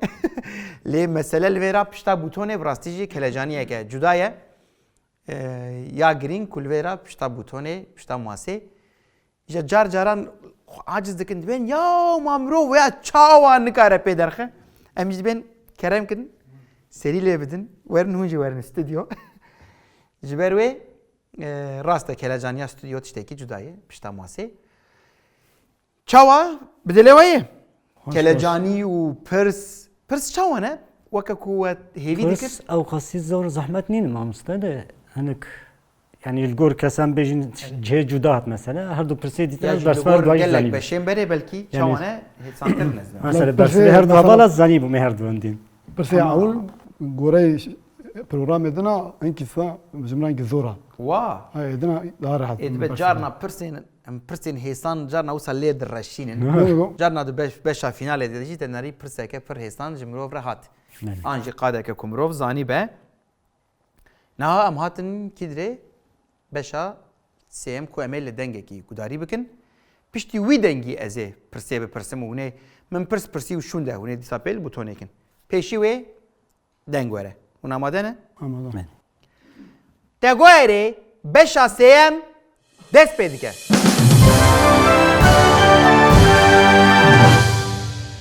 Lê mesele li vê ra pişta bûtonê bi rastî jî kelecaniyeke cuda ye. Ee, ya girîng ku li vê ra pişta bûtonê, pişta masê. Îja car caran xwe aciz dikin, dibên, "Ya ma mirov ya çawa nikare pê derxe?" Em jî dibên, "Kerem kin, serî lê bidin, werin hûn jî werin stûdyo." Ji ber wê, e, rast e, kelecaniya stûdyo tiştekî cuda ye, pişta masê. Çawa? Bi dilê we ye? Xweş, Kelecanî û pirs. Pirs çawa ne? Weke ku we hêvî dikir? Pirs ew qasî zor zehmet nîn mamoste de. Hinek, yani li gor kesan bêjin cihê cuda hat mesela. Her du pirsê dîtin Ya ez jî li bersivê gor duayî gelek zanî. Beşên berê belkî Yani çawa ne? Hêsantir nezme. Mesela Pirsê bersivê her du mesela hevala zanî bû me her du dîn. Pirsê Ama ewil goreyê programê dina enkî sa ji min enkî zor a. Wa. Hey, dina daha rehet. Ê dibe carna pirsên Em pirsên hêsan carna wisa lê direşînin. Carna di beş, beşa finalê de jî te nerî pirseke pir hêsan ji mirov re hat. Belê. An jî qadeke ku mirov zanî be. Niha em hatin kî dirê beşa sêyem ku em ê li dengekî gudarî bikin. Piştî wî dengî ez ê pirsê bipirsim û hûn ê min pirs pirsî û şûnde hûn ê dîsa pê li bûtonê kin. Pêşî wê deng were. Hûn amade ne? Amade. Te go erê, beşa sêyem dest pê dike.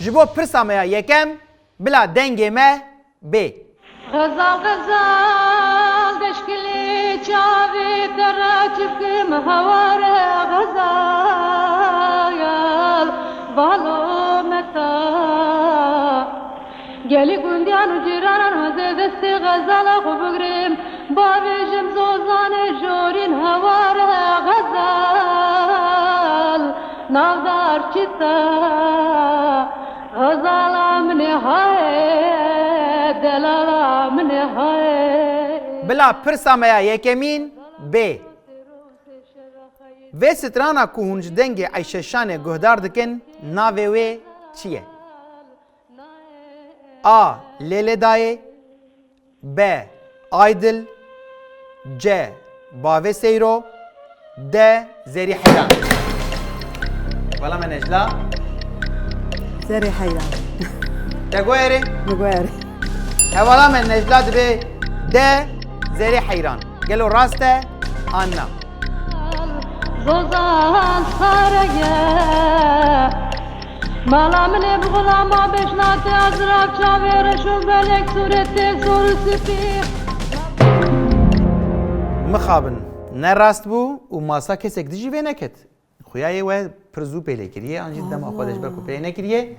Ji bo pirsa me ya yekem, bila dengê me bê. Xezal, xezal, deşkilî çavê te re çi bikim heware xezal, balo me ta. Gelî gundiyan û cîranan ez ê destê xezala xwe bigrim, bavêjim zozanê jorîn heware xezal, navdar çita xezala min ê haye, delala min ê haye. Bila pirsa me ya yekemîn bê. Vê strana ku hûn ji dengê Eyşe Şanê guhdar dikin, navê wê çi ye? A. Lê lê dayê. B. Aydil. C. Bavê Seyro. D. Zerî Heyran. Wela me Necla. Zerî Heyran. Te go erê? Min go erê. Hevala me Necla dibê D. Zerî Heyran. Gelo rast e? An na? Zozan sarege. Mala min ê bi xulama beşnatê azrav çavê reş û belek sûretê zor û sipî. Mixabin, ne rast bû û masa kesek dijî vê neket. Xuyayê we pir zû pê lê kiriye, an jî dema xwe de ji ber ku pê nekiriye.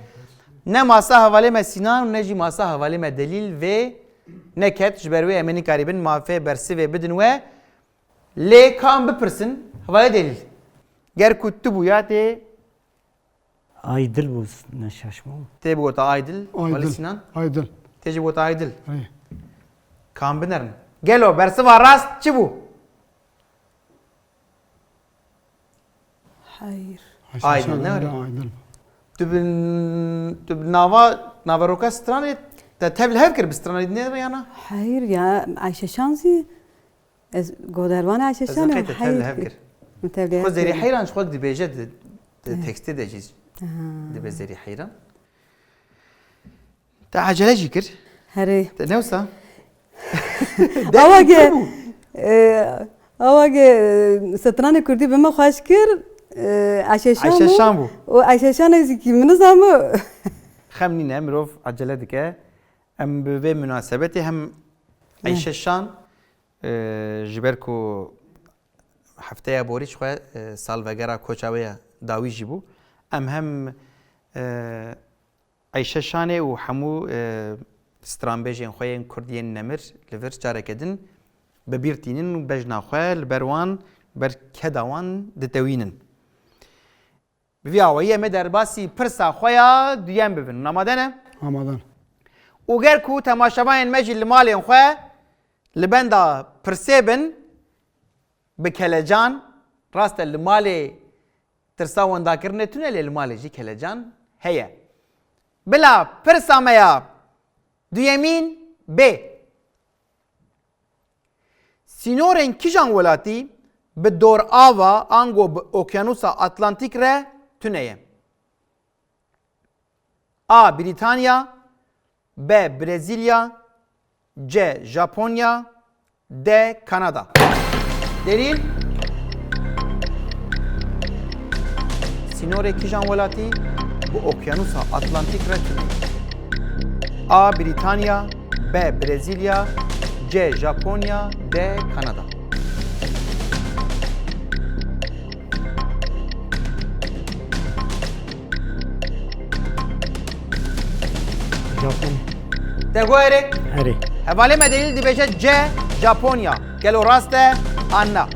Ne masa hevalê me Sînan û ne jî masa hevalê me Delîl vê neket, ji ber wê em ê nikarîbin mafê bersivê bidin we. Lê ka em bipirsin, hevalê Delîl. Ger ku tu bûya tê Aydil bû, ne şaş bû. Tê bigota Aydil, Aydil. Wele Sinan? Aydil. Tê jî bigota Aydil. Hey. Kan binerin. Gelo, bersiva rast çi bû? Hayır. Aydil, ne öyle? Aydil. Tu bi, tu bi nava, naveroka stranê te tev li hev kir bi stranê dinê re yana? Hayır ya, Ayşe Şanzî. Ez godarvan Ayşe Şan im. Ez qey te tev li hev kir. Min tev li hev kir. Xwe Zerî Heyran ji xwe dibêje di, di tekstê de jî dibe Zerî Heyran. Te ecele jî kir. Herê. Te ne wisa? Awa ge, e, awa ge, e, stranê kurdî bi me xweş kir, Ee, Ayşe Şan Ayşe mı? Şan bû. O Ayşe Şan ez ki min zam. Xem nîne, mirov acele dike. Em bi vê munasebetê hem Ayşe Şan, e, ji ber ku hefteya borî ji xwe, e, salvegera koça wê ya dawî jî bû. Em hem, e, Ayşe Şanê û hemû, e, stranbêjên xwe yên Kurd yên nemir li vir careke din bi bîr tînin û bejna xwe li ber wan, ber keda wan ditewînin. Bi vî awayî em ê derbasî pirsa xwe ya duyem bibin. Hûn amade ne? Amade ne. Û ger ku temaşevanên me jî li malên xwe li benda pirsê bin, bi kelecan, rast e li malê tirsa wendakirinê tune, lê li malê jî kelecan heye. Bila pirsa me ya duyemîn bê. Sînorên kîjan welatî bi dorava ango bi Okyanusa Atlantîk re tune ye? A. Brîtanya, B. Brezîlya, C. Japonya, D. Kanada. Delîl: sînorê kîjan welatî bi Okyanusa Atlantîk re tune ye? A. Brîtanya, B. Brezîlya, C. Japonya, D. Kanada. Japon. Te got erê? Erê. Hevalê me delîl dibêje C. Japonya. Gelo rast e an na?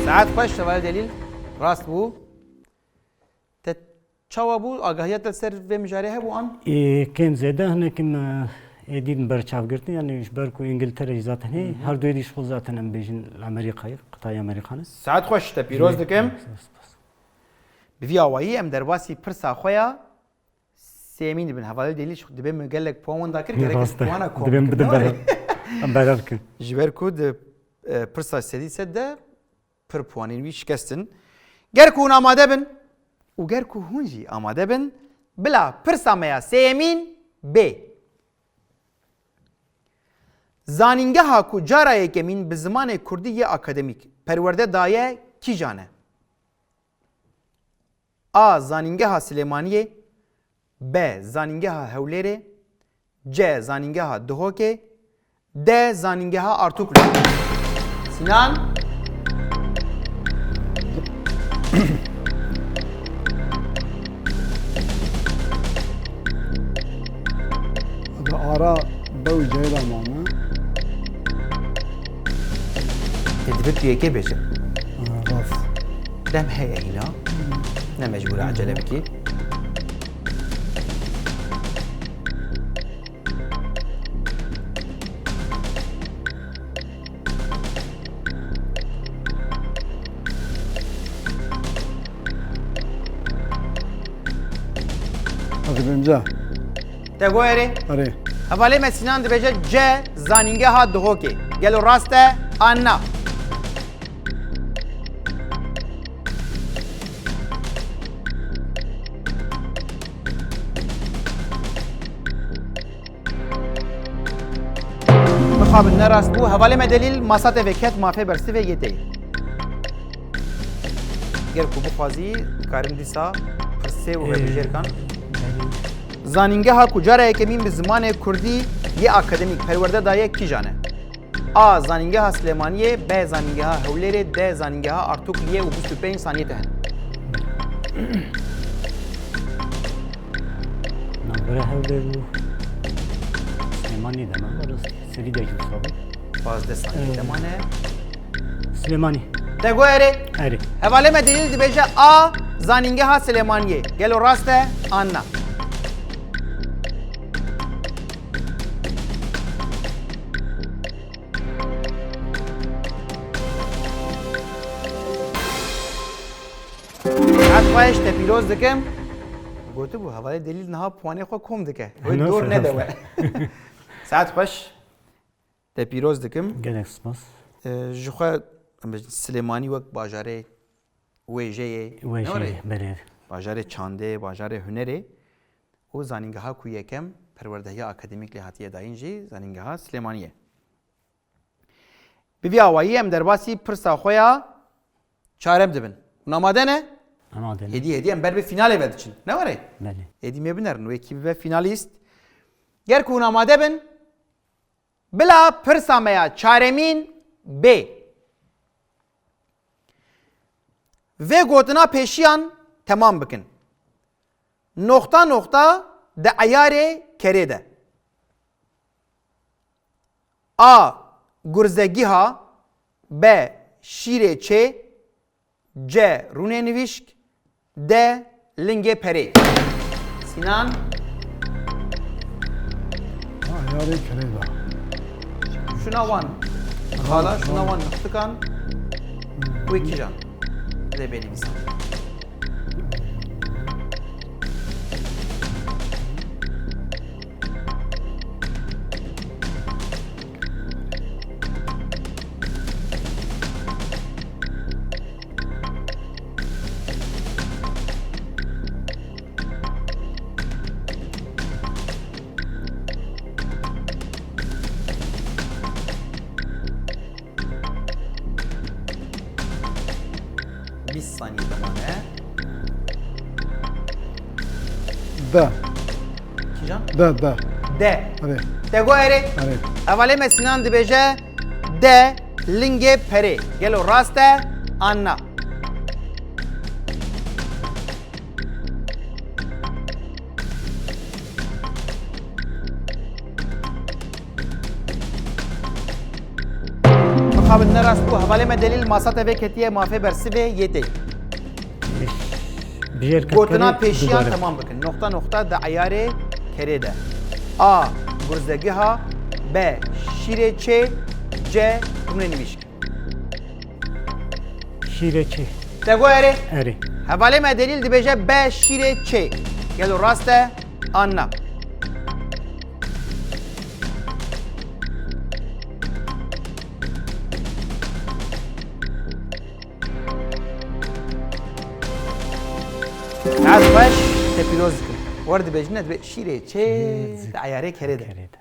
Saet xweş, hevalê delîl rast bû. Te çawa bû? Agahiya te ser vê mijarê hebû an? Ê, kêm zêde hinekim, e, êdî din berçavgirtin, yani ji ber ku Îngiltere jî zaten heye, Hı hı. her du êdî ji xwe zaten em bêjin li Amerîkayê, qitayê Amerîka ne. Saet xweş, te pîroz Ê, dikim. spas, spas. Bi vî awayî em derbasî pirsa xwe ya sêyemîn dibin. Hevalê Delîl, dibê min gelek puan winda kir, gerek ez Rast e. puana kom Dibê min bikim, bide ne berhev. were? Em berhev bikin. Ji ber ku di, e, pirsa sedî sed de pir puanên wî şikestin. Ger ku hûn amade bin û ger ku hûn jî amade bin, bila pirsa me ya sêyemîn bê. Zanîngeha ku cara yekemîn bi zimanê kurdî yê akademîk perwerde daye kîjan e? A. Zanîngeha Silêmaniyê, B. Zanîngeha Hewlêrê, C. Zanîngeha Duhokê, D. Zanîngeha Artuklu. Sinan. Di ara bew ceyla mame. Ê, divê tu yekê bêje. Ha, rast. Dem heye hîna. Ne mecbûr e acele bikî. Hadi bence. Te got erê? Erê. Hevalê me Sinan dibêje C. Zanîngeha Duhokê. Gelo rast e an na? Mixabin, ne rast bû. Hevalê me Delîl masa te vê ket, mafê bersivê yê te ye. Ger ku bixwazî, dikarin dîsa pirsê û Ee. vebijêr kan. Zanîngeha ku cara yekemîn bi zimanê kurdî yê akademîk perwerde daye kîjan e? A. Zanîngeha Silêmaniyê, B. Zanîngeha Hewlêrê, D. Zanîngeha Artukliyê û bîst û pênc saniyê te hene. Navbera Hewlêr û Silêmaniyê de me rastî. Serî de jî wisa bû. Pazdeh saniyê Ee. te mane. Silêmanî. Te got erê? Erê. Hevalê me Delîl dibêje A. Zanîngeha Silêmaniyê. Gelo rast e an na? Saet xweş, te pîroz dikim. Gotibû, hevalê Delîl niha puanê xwe kom dike. Wê Hino dor sera nede sera. we. Saet xweş. Te pîroz dikim. Gelek spas. Ee, ji xwe, em bêjin, Silêmanî wek bajarê wêjeyê, Wêjeyê, ne were? Belê. bajarê çandê, bajarê hunerê û zanîngeha ku yekem perwerdehiya akademîk lê hatiye dayîn jî zanîngeha Silêmaniyê. Bi vî awayî em derbasî pirsa xwe ya çarem dibin. Hûn amade ne? Amade ne. Êdî, êdî em ber bi fînalê ve diçin. Ne were? Belê. Êdî me binerin, wekî bibe fînalîst. Ger ku hûn amade bin, bila pirsa me ya çaremîn bê. Vê gotina pêşiyan temam bikin. Noxta noxta di eyarê kerê de. A. Gurzegiha. B. Şîrê çê. C. Rûnê nivîşk. D. Lingê perê. Sinan. Ha, eyarê kerê de. Şuna wan. Xala, şuna wan nixtikan. Wê kîjan? Lê bênivîsan. Bîst saniye demane. De. Kîjan? De, de. De. Erê. Te got erê? Erê. Hevalê me Sinan dibêje de lingê perê. Gelo rast e an na? Mixabin ne rast bû. Hevalê me Delîl masa te vê ketiye mafê bersivê yê tê. Gotina pêşiyan temam bikin. Noxta noxta di eyarê kerê de. A. Gurzegiha. B. Şîrê çê. C. Rûnê nivîşk. Şîrê çê. Te got erê? Erê. Hevalê me Delîl dibêje B. Şîrê çê. Gelo rast e an na? Saet xweş, te pîroz dikim. Wer dibêjine dibê şîrê çê di eyarê kerê de. Kerê de.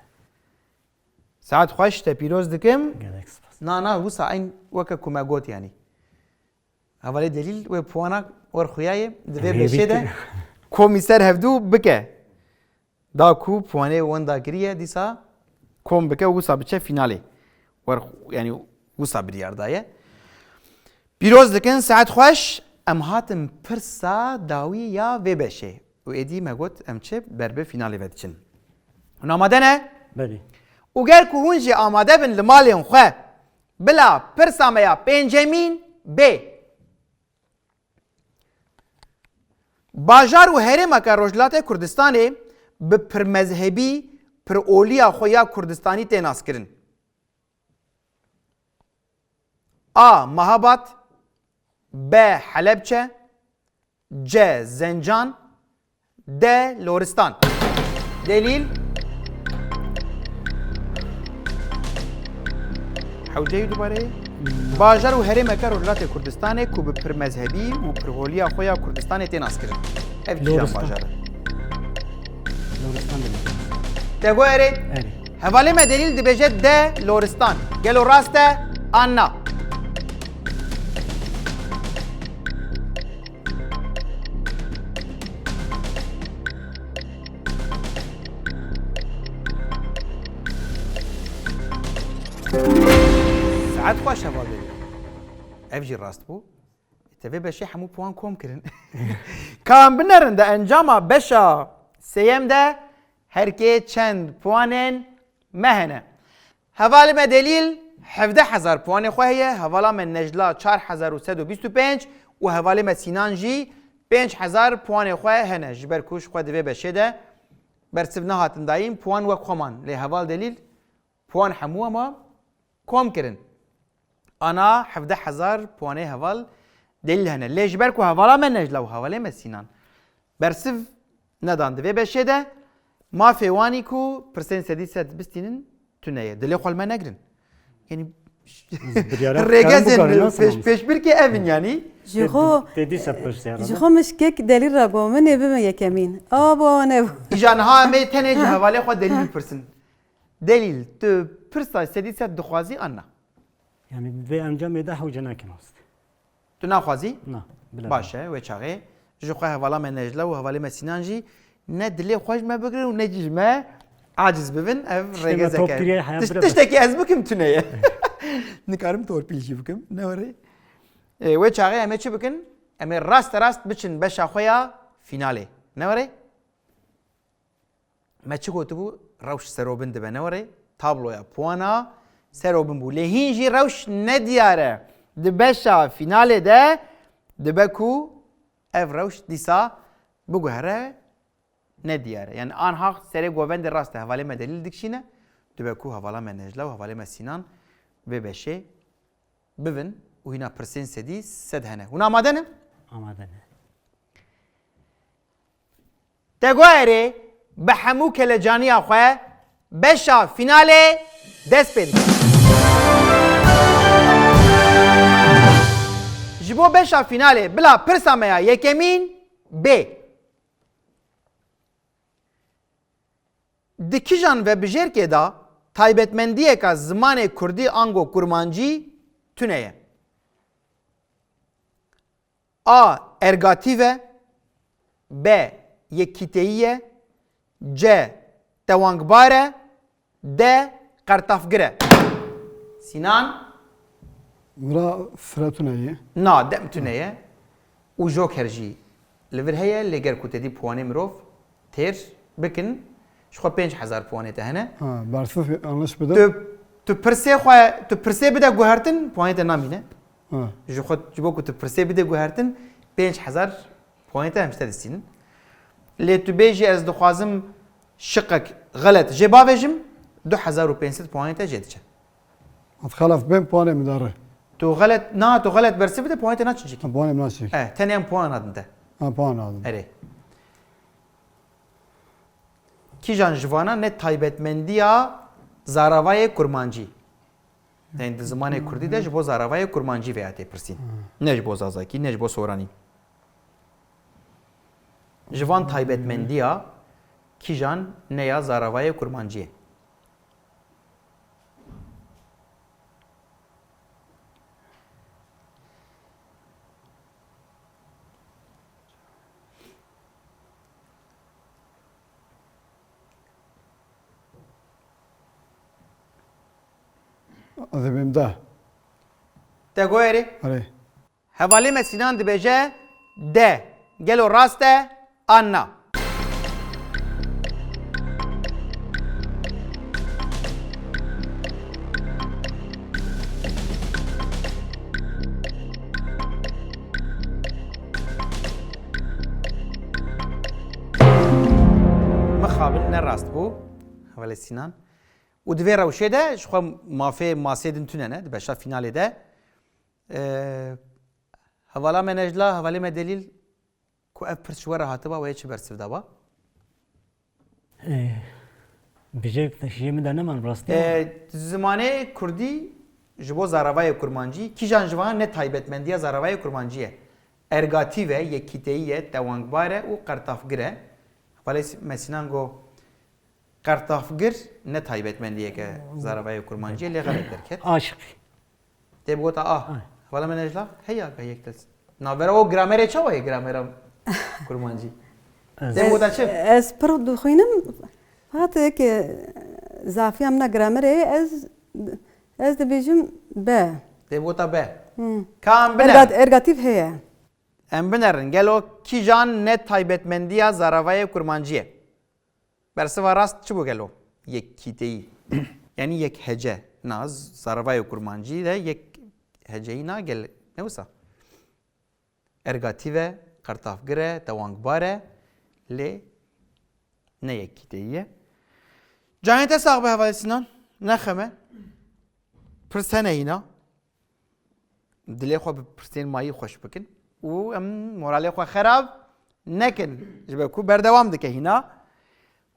Saet xweş, te pîroz dikim. Gelek spas. Na, na, wisa eyn weke ku me got yanî. Hevalê Delîl wê puana wer xuyaye, di vê beşê de komî ser hevdû bike. Da ku puanê wenda kiriye, dîsa kom bike û wisa biçe fînalê. Wer, yanî wisa biryar daye. Pîroz dikin, saet xweş. Em hatin pirsa dawî ya vê beşê. Û êdî me got em çi ber bi fînalê ve diçin. Hûn amade ne? Belê. Û ger ku hûn jî amade bin li malên xwe, bila pirsa me ya pêncemîn bê. Bajar û herêmeke Rojhilatê Kurdistanê bi pirmezhebî, piroliya xwe ya Kurdistanî tê naskirin. A. Mahabad. B. Helebçe. C. Zencan. D. Loristan. Delîl. Hewceyî dubare. Bajar û herêmeke Rojhilatê Kurdistanê ku bi pirmezhebî û pirholiya xwe ya Kurdistanê tê naskirin. Ev kîjan bajar e? Loristan demek. Te got erê? Erê. Hevalê me Delîl dibêje D. Loristan. Gelo rast e an na? Saet xweş hevalê. Ev jî rast bû. Te vê beşê hemû puan kom kirin. Ka em binerin de encama beşa sêyem de her kê çend puanên me hene. Hevalê me Delîl hevdeh hezar puanê xwe heye, hevala me Necla çar hezar û sed û bîst û pênc û hevalê me Sînan jî pênc hezar puanê xwe hene. Ji ber ku ji xwe di vê beşê de bersiv nehatin dayîn, puan wek xwe man. Lê heval Delîl puan hemû ema kom kirin. Ana hevdeh hezar puanê heval Delîl hene. Lê ji ber ku hevala me Necla û hevalê me Sînan bersiv nedan di vê beşê de, mafê wanî ku pirsên sedî sed bistînin tune ye. Dilê xwe li me negirin. Yanî Rêgezên pêş, pêşbirkê ev in yanî. Ji xwe, tê dîsa pirsiyara ji xwe mişkek delîl re got, min ê bibin yekemîn. A bo, ne bo. Îja niha em ê tenê ji hevalê xwe delîl bipirsin. Delîl, tu pirsa sedî sed dixwazî an na? Yani vê encamê de hewce nakin rast. Tu naxwazî? Na, bila. Baş e, wê çaxê. Ji xwe hevala me Necla û hevalê me Sînan jî ne dilê xwe ji me bigirin û ne jî ji me aciz bibin. Ev rêgezek e. Tiştekî ez bikim tune ye. Nikarim torpîl jî bikim. Ne were? E, wê çaxê em ê çi bikin? Em ê raste rast biçin beşa xwe ya fînalê. Ne were? Me çi gotibû? Rewş serobin dibe, ne were? Tabloya puana serobin bû. Lê hîn jî rewş nediyar e. Di beşa fînalê de dibe ku ev rewş dîsa biguhere nediyar e. Yani anha serê govendê rast e. Hevalê me delîl dikişîne. Dibe ku hevala me Necla û hevalê me Sînan vê beşê bibin û hîna pirsên sedî sed hene. Hûn amade ne? Amade ne. Tegoerê bi hemû kelecaniya xwe beşa fînalê dest pê dike. Ji bo beşa fînalê bila pirsa me ya yekemîn bê. Di kijan vebijêrkê de taybetmendiyeka zimanê kurdî ango kurmancî tune ye? A. Ergatîv e. B. Yekkîteyî ye. C. Tewangbar e. D. Qertafgir e. Sînan? Vira fire tune ye. Na, dem tune ye. Û joker jî li vir heye, lê ger ku te dî puanê mirov têr bikin, ji xwe pênc hezar puanê te hene. Ha, bersiv yanlış bide. Tu, tu pirsê xwe, tu pirsê bide guhertin, puanê te namîne. Ha. Ji xwe, ji bo ku tu pirsê bide guhertin, pênc hezar puanê te em ji te distînin. Lê tu bêjî ez dixwazim şiqek xelet jê bavêjim, du hezar û pênc sed puanê te jê diçe. At xelef bên puanê min dare. Tu xelet, na, tu xelet bersiv bide, puanê te naçin çikî. Ha, puanê min naçin. Eh, tenê em puan nadin te. Ha, puan nadin. Erê. Kîjan ji vana ne taybetmendiya zaravayê kurmancî? Yani di zimanê kurdî de ji bo zaravayê kurmancî veya tê pirsîn. Ne ji bo zazakî, ne ji bo soranî. Ji van taybetmendiya kîjan ne ya zaravayê kurmancî ye? Dibêm de. Te goyerê? Erê. Hevalê me Sînan dibêje de. Gelo rast e an na? Mixabin ne rast bû. Hevalê Sînan. Û di vê rewşê de ji xwe mafê masê din tune ne, di beşa fînalê de. Ee, hevala me Necla, hevalê me Delîl, ku ev pirs ji we re hatiba, we yê çi bersiv daba? Ee, bijêk jê min de neman rastî. Ee, zimanê kurdî ji bo zaravayê kurmancî, kîjan ji van ne taybetmendiya zaravayê kurmancî ye? Ergatîv e, yekîteyî ye, tewangbar e û qertafgir e. Hevalê me Sînan got, qertafgir ne taybetmendiyeke zaravayê kurmancî ye, lê xelet derket. Aşiqî. Tê bi gota a. Ay. Hevala me Necla, heya ka yek des. Navbera o gramerê çawa ye, gramera kurmancî? Ez Tê bi gota çi? Ez pir dixwînim, fatek zafiya min a gramerê ye, ez, ez dibêjim B. Tê bi gota B. Hı. Ka em binerin. Ergat-, ergatîv heye. Em binerin. Gelo kîjan ne taybetmendiya zaravayê kurmancî ye? Bersiva rast çi bû gelo? Yekkîteyî. Yanî yek hece. Na, zaravayê kurmancî de yek heceyî na gel-, ne wisa? Ergatîv e, qertafgir e, tewangbar e, lê ne yekkîteyî ye. Canê te sax be hevalê Sînan. Ne xem e. Pirs hene hîna. Dilê xwe bi pirsên mayî xweş bikin û em moralê xwe xerab nekin, ji ber ku berdewam dike hîna.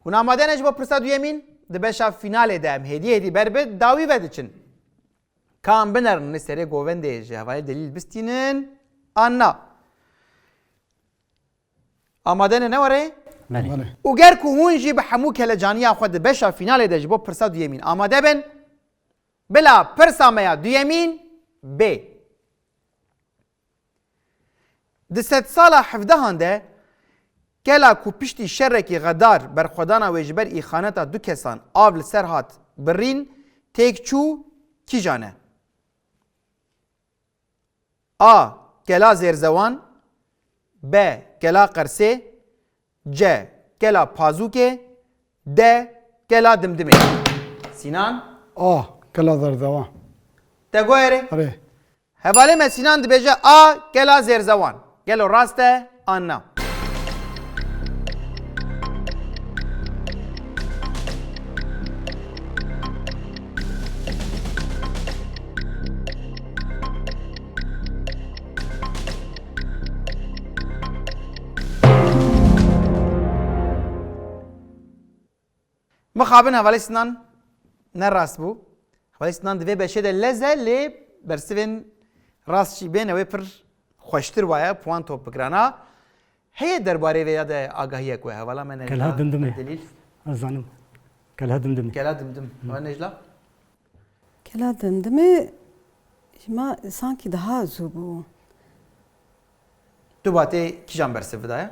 Hûn amade ne ji bo pirsa duyemîn? Di beşa fînalê de em hêdî hêdî ber bi dawî ve diçin. Ka em binerin li serê govendê ji hevalê delîl bistînin an na? Amade ne, ne were? Belê. Belê. Û ger ku hûn jî bi hemû kelecaniya xwe di beşa fînalê de ji bo pirsa duyemîn amade bin, bila pirsa me ya duyemîn bê. Di sedsala hevdehan de kela ku piştî şerekî xedar berxwedana wê ji ber îxaneta du kesan av li ser hat birîn, têk çû kîjan e? A. Kela Zêrzewan. B. Kela Qersê. C. Kela Pazûkê. D. Kela Dimdimê. Sînan? A. Kela Zêrzewan. Te got erê? Erê. Hevalê me Sînan dibêje A. Kela Zêrzewan. Gelo rast e an na? Mixabin hevalê Sinan ne rast bû. Hevalê Sinan di vê beşê de lez e, lê bersivên rast jî bên ew ê pir xweştir waye, puan top bikirana. Heye derbarê vê ya de agahiyek we hevala me Necla? Kelha Dimdimê. Delîl? Ez zanim. Kelha Dimdimê. Kela Dimdim. Hı. Heval Necla? Kela Dimdimê ji me sankî daha zû bû. Tu batê kîjan bersiv daye?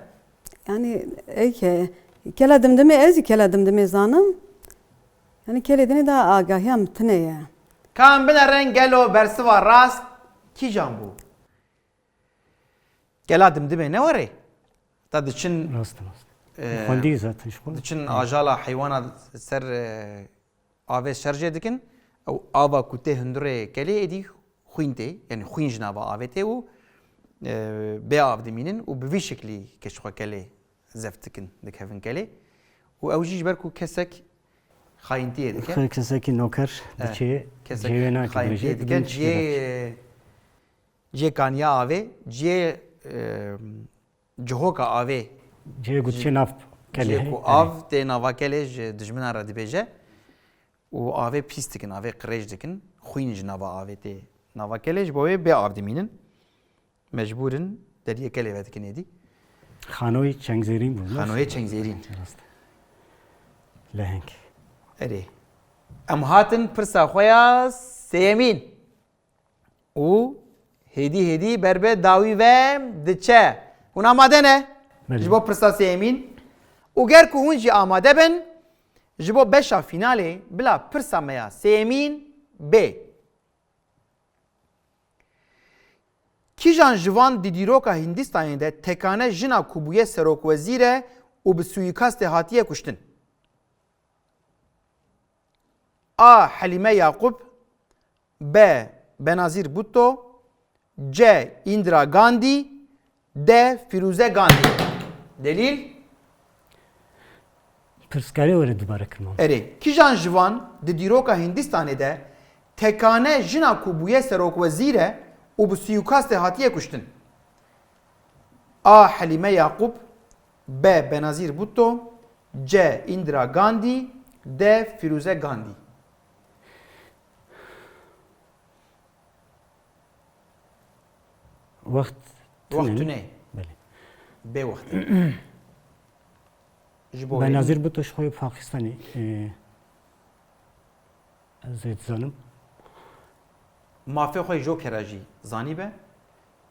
Yani, eke, Kela Dimdimê, ez jî Kela Dimdimê zanim. Yani, kelê dinê de agahiya min tune ye. Ka em binerin gelo bersiva rast kîjan bû? Kela Dimdimê ne were? Ta diçin, Rast, rast. e, Xwendî zaten ji xwe. Diçin Evet. ajala heywana ser, e, avê şerjê dikin. Ew ava ku tê hundirê kelê êdî xwîn tê. Yani xwîn ji nava avê tê û, e, bê av dimînin û bi vî şeklî keşxwe kelê zeft dikin, dikevin kelê. Û ew jî ji ber ku kesek xayintiyê dike. Ke-, kesekî noker Evet. diçê, Kesek cihê wê nake xayintiyê dibêje, dike. dibin Cihê, cihê kaniya avê, cihê, e, cihoka avê. Cihê ku Cih-, diçê nav kelê. cihê ku Evet. av tê nava kelê ji dijminan re dibêje. Û avê pîs dikin, avê qirêj dikin. Xwîn ji nava avê tê nava kelê, ji bo wê bê av dimînin. Mecbûr in deriyê kelê vedikin êdî. Xanoyê çengzêrîn bû, ne? Xanoyê çengzêrîn. Rast. Leheng. Erê. Em hatin pirsa xwe ya sêyemîn. Û hêdî hêdî ber bi dawî ve diçe. Hûn amade ne? Belê. Ji bo pirsa sêyemîn. Û ger ku hûn jî amade bin, ji bo beşa fînalê bila pirsa me ya sêyemîn bê. Kîjan ji van di dîroka Hîndistanê de tekane jina ku bûye serokwezîr e û bi suîkastê hatiye kuştin? A. Helîme Yaqûb. B. Benazîr Bhutto. C. Indira Gandhi. D. Firuze Gandhi. Delîl? Pirskarê were dubare kirman. Erê, kîjan ji van di dîroka Hîndistanê de tekane jina ku bûye serokwezîr e û bi suîkastê hatiye kuştin? A. Helîme Yaqûb. B. Benazîr Bhutto. C. Indira Gandhi. D. Firuze Gandhi. Wext Wext tune. tune. Belê. Bê wext. Ji bo Benazîr Bhutto ji xwe yê Pakistanê, e, ez ê dizanim. Mafê xwe jokera jî zanîbe.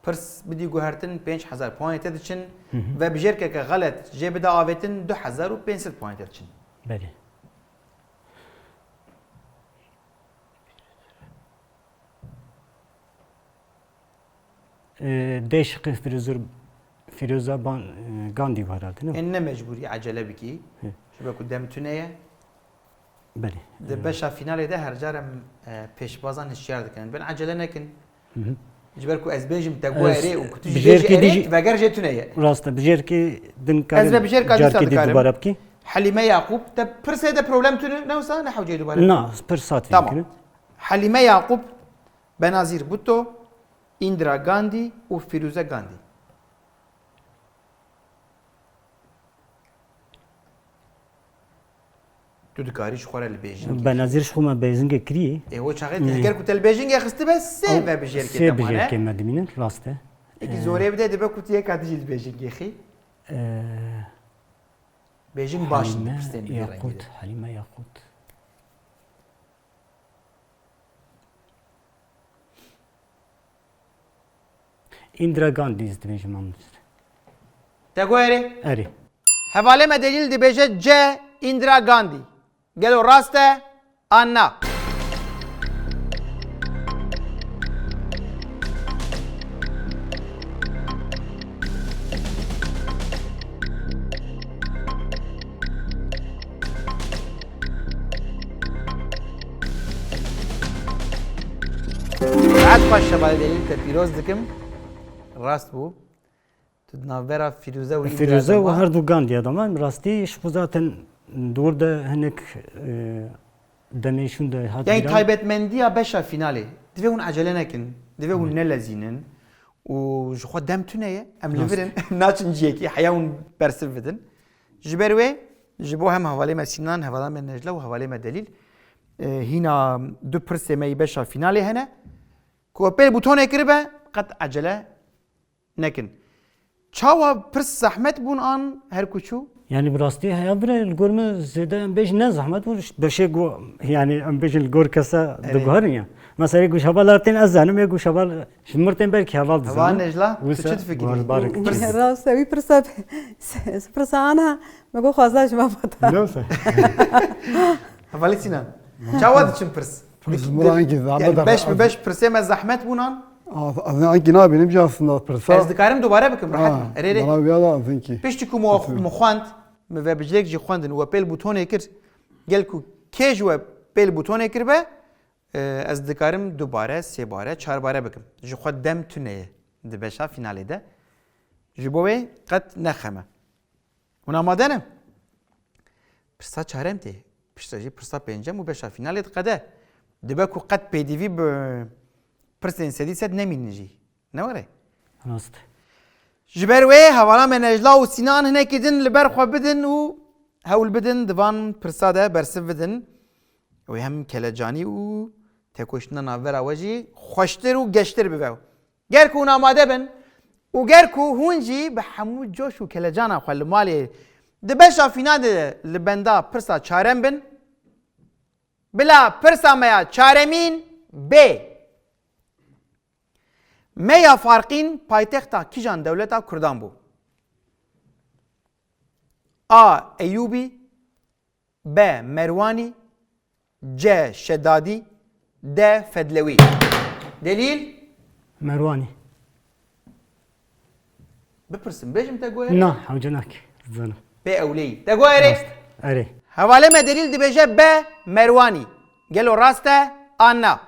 Pirs bidî guhertin, pênc hezar puanê te diçin. Hı hı. Ve bijêrkeke xelet jê bide avêtin, du hezar û pênc sed puanê te diçin. Belê. E, D şiqê Firuzur, Firuza Ban-, e, Gandhi bû herhalde, ne? Ên ne mecbûrî ecele bikî. Hı. Ji ber ku dem tune ye. Belê. Di E, beşa finalê de her car em, e, pêşbazan hişyar dikin. Em bin ecele nekin. Hı hı. Ji ber ku ez bêjim te got Ez erê û ku tu jî bêjî bijêrkî erê, dijî veger jê tune ye. Rast e, bijêrkî din karim Ez ve bijêrka dîsa carkê dî dikarim. dubare bikî. Helîme Yaqûb, te pirsê de problem tune ne wisa ne hewceyê dubare. Na, pirs hat Tamam. fikrim. Helîme Yaqûb, Benazîr Bhutto, Indira Gandhi û Firuze Gandhi. Tu dikarî ji xwe re li bêjingê. Benazîr ji xwe me bêjingê kirî. Ê, o çaxê tu ji ger ku te li bêjingê xistibe, sê vebijêrkê te mane. Sê bijêrkê me dimînin, rast e. Eke zorê bide, dibe ku tu yeka dijî li bêjingê xî. Ee, Bêjing baş in, pirsên bi vî rengî de. Helîme Yaqût. Indira Gandhi ez dibêjim, Mamoste. Te got erê? Erê. Hevalê me Delîl dibêje C, Indira Gandhi. Gelo rast e an na? Saet xweş, Şevalê Delîl, te pîroz dikim. Rast bû. Tu di navbera Fîrûze û Îndira Fîrûze de û ma? Her du Gandhiya de ma. Rastî ji xwe zaten dor de hinek, e, demê şûn de hat Yani bîra. Taybetmendiya beşa finalê. Divê hûn ecele nekin. Divê hûn Evet. nelezînin. Û ji xwe dem tune ye. Em li Rast. vir in. Naçin ciyekî. Heya hûn bersiv bidin. Ji ber wê, ji bo hem hevalê me Sînan, hevala me Necla û hevalê me Delîl, e, hîna du pirsê me yî beşa finalê hene. Ku we pêl bûtonê kiribe, qet ecele nekin. Çawa pirs zehmet bûn an her ku çû? Yani bi rastî heya vire li gor min zêde em bêjin ne zehmet bûn, beşê ku yani em bêjin li gor kesa Evet. diguherin ya. Mesela yê ku ji heval tên ez zanim, yê ku ji heval ji mir tên belkî heval dizanin. Heval Necla, tu Wisa çi difikirî? Bar, bar. Pirs. Rast e, wî pirsa, pirsa ana, me got xwazda ji me bata. Ne wisa? Hevalê Sînan, çawa diçin pirs? Pirs Dik-, min dik-, ankî zehmet yani e, beş bi ez beş pirsê me zehmet bûn an? A, ez ankî nabînim jî aslında pirsa. Ez dikarim dubare bikim, rehet Ha, me. Erê, erê. Bana bir da azinkî. Piştî ku mu-, Piştî. mu xwend, mi vebicilek jî xwendin û we pêl bûtonê kir, gel ku kê ji we pêl bûtonê kiribe, e, ez dikarim dubare, sêbare, çarbare bikim. Ji xwe dem tune ye di beşa finalê de. Ji bo wê qet nexeme. Hûn amade ne? Pirsa çarem tê. Piştre jî pirsa pêncem û beşa finalê diqede. Dibe ku qet pêdivî bi pirsên sedî sed nemînin jî. Ne were? Rast. Ji ber wê hevala me Necla û Sînan hinekî din li ber xwe bidin û hewl bidin di van pirsa de bersiv bidin. Ew ê hem kelecanî û tekoşîna navbera we jî xweştir û geştir bibe. Ger ku hûn amade bin û ger ku hûn jî bi hemû coş û kelecana xwe li malê di beşa fînalê de li benda pirsa çarem bin, bila pirsa me ya çaremîn bê. Me ya Farqîn paytexta kîjan dewleta Kurdan bû? A. Eyûbî, B. Merwanî, C. Şedadî, D. Fedlewî. Delîl? Merwanî. Bipirsim, bêjim te got erê? Na, hewce nake. Dizanim. Pê ewleyî. Te got erê? Rast. Erê. Hevalê me Delîl dibêje B. Merwanî. Gelo rast e an na?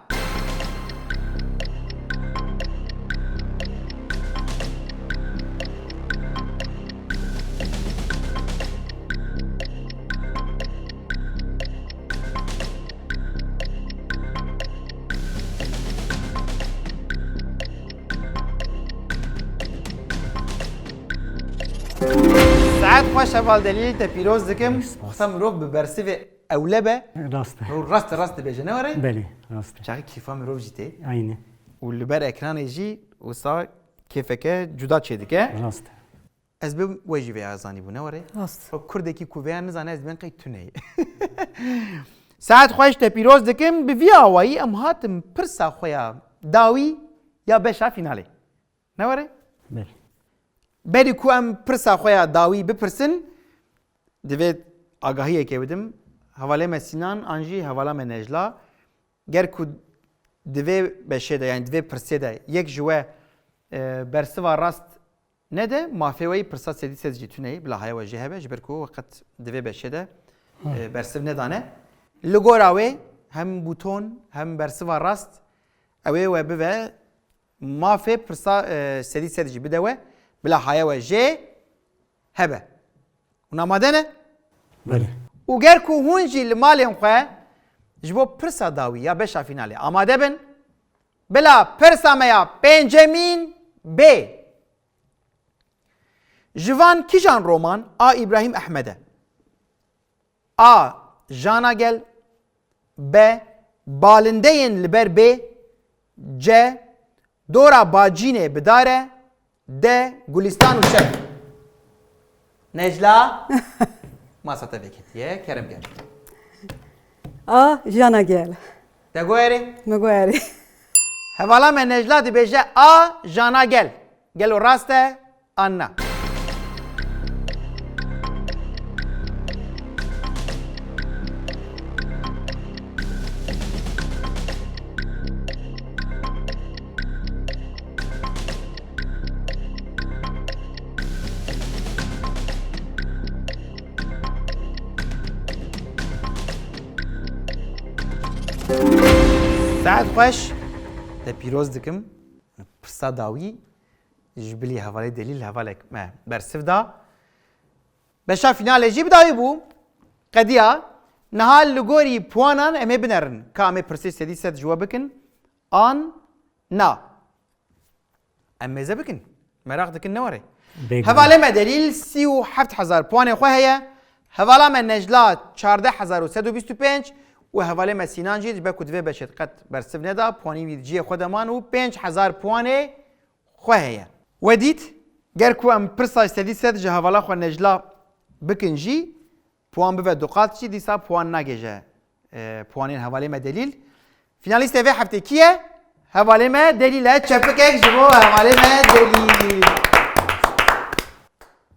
Saet xweş heval Delîl, te pîroz dikim. Spas. Wexta mirov bi bersivê ewle be. Rast e. Mirov rast rast dibêje, ne were? Belê, rast e. Çaxî kêfa mirov jî tê. Aynî. Û li ber ekranê jî wisa kêfeke cuda çêdike. Rast e. Ez bim we jî vêya zanîbû, ne were? Rast. O kurdekî ku vêya nizane, ez dibêm qey tune ye. Saet xweş, te pîroz dikim. Bi vî awayî em hatin pirsa xwe ya dawî ya beşa fînalê. Ne were? Belê. Berî ku em pirsa xwe ya dawî bipirsin, divê agahiyekê bidim. Hevalê me Sînan an jî hevala me Necla. Ger ku di vê beşê de, yani di vê pirsê de yek ji we, e, bersiva rast nede, mafê we yî pirsa sedî sed jî tune ye, bila haya we jê hebe, ji ber ku we qet di vê beşê de, Ha. e, bersiv nedane. Li gora wê hem bûton hem bersiva rast ew ê we bibe, mafê pirsa, e, sedî sed jî bide we, bila haya we jê hebe. Hûn amade ne? Belê. Û ger ku hûn jî li malên xwe ji bo pirsa dawî ya beşa fînalê amade bin, bila pirsa me ya pêncemîn bê. Ji van kîjan roman A. Îbrahîm Ehmed e? A. Jana Gel, B. Balindeyên li ber bê, C. Dora bacînê bi dar e, D. Gulistan û şev. Necla, masa te veketiye, kerem ger. A, Jana Gel. Te guherî? Min guherî. Hevala me Necla dibêje A, Jana Gel. Gelo rast e an na? Saet xweş, te pîroz dikim. Pirsa dawî ji bilî hevalê Delîl hevalek me bersiv da. Beşa finalê jî bi dawî bû. Qediya, niha li gorî puanan em ê binerin. Ka em ê pirsê sedî sed ji we bikin an na? Em mêze bikin. Meraq dikin ne were. Bêguman. Hevalê me Delîl sî û heft hezar puanê xwe heye. Hevala me Necla çardeh hezar û sed û bîst û pênc û hevalê me Sînan jî ji ber ku divê beşê qet bersiv neda, puanî wî cihê xwe de man û pênc hezar puanê xwe heye. We dît, ger ku em pirsa sedî sed ji hevala xwe Necla bikin jî, puan bibe du qat jî, dîsa puan nagêje, e, puanên hevalê me Delîl. Finalîstê vê heftê kî ye? Hevalê me Delîl e. Çepikek ji bo hevalê me Delîl.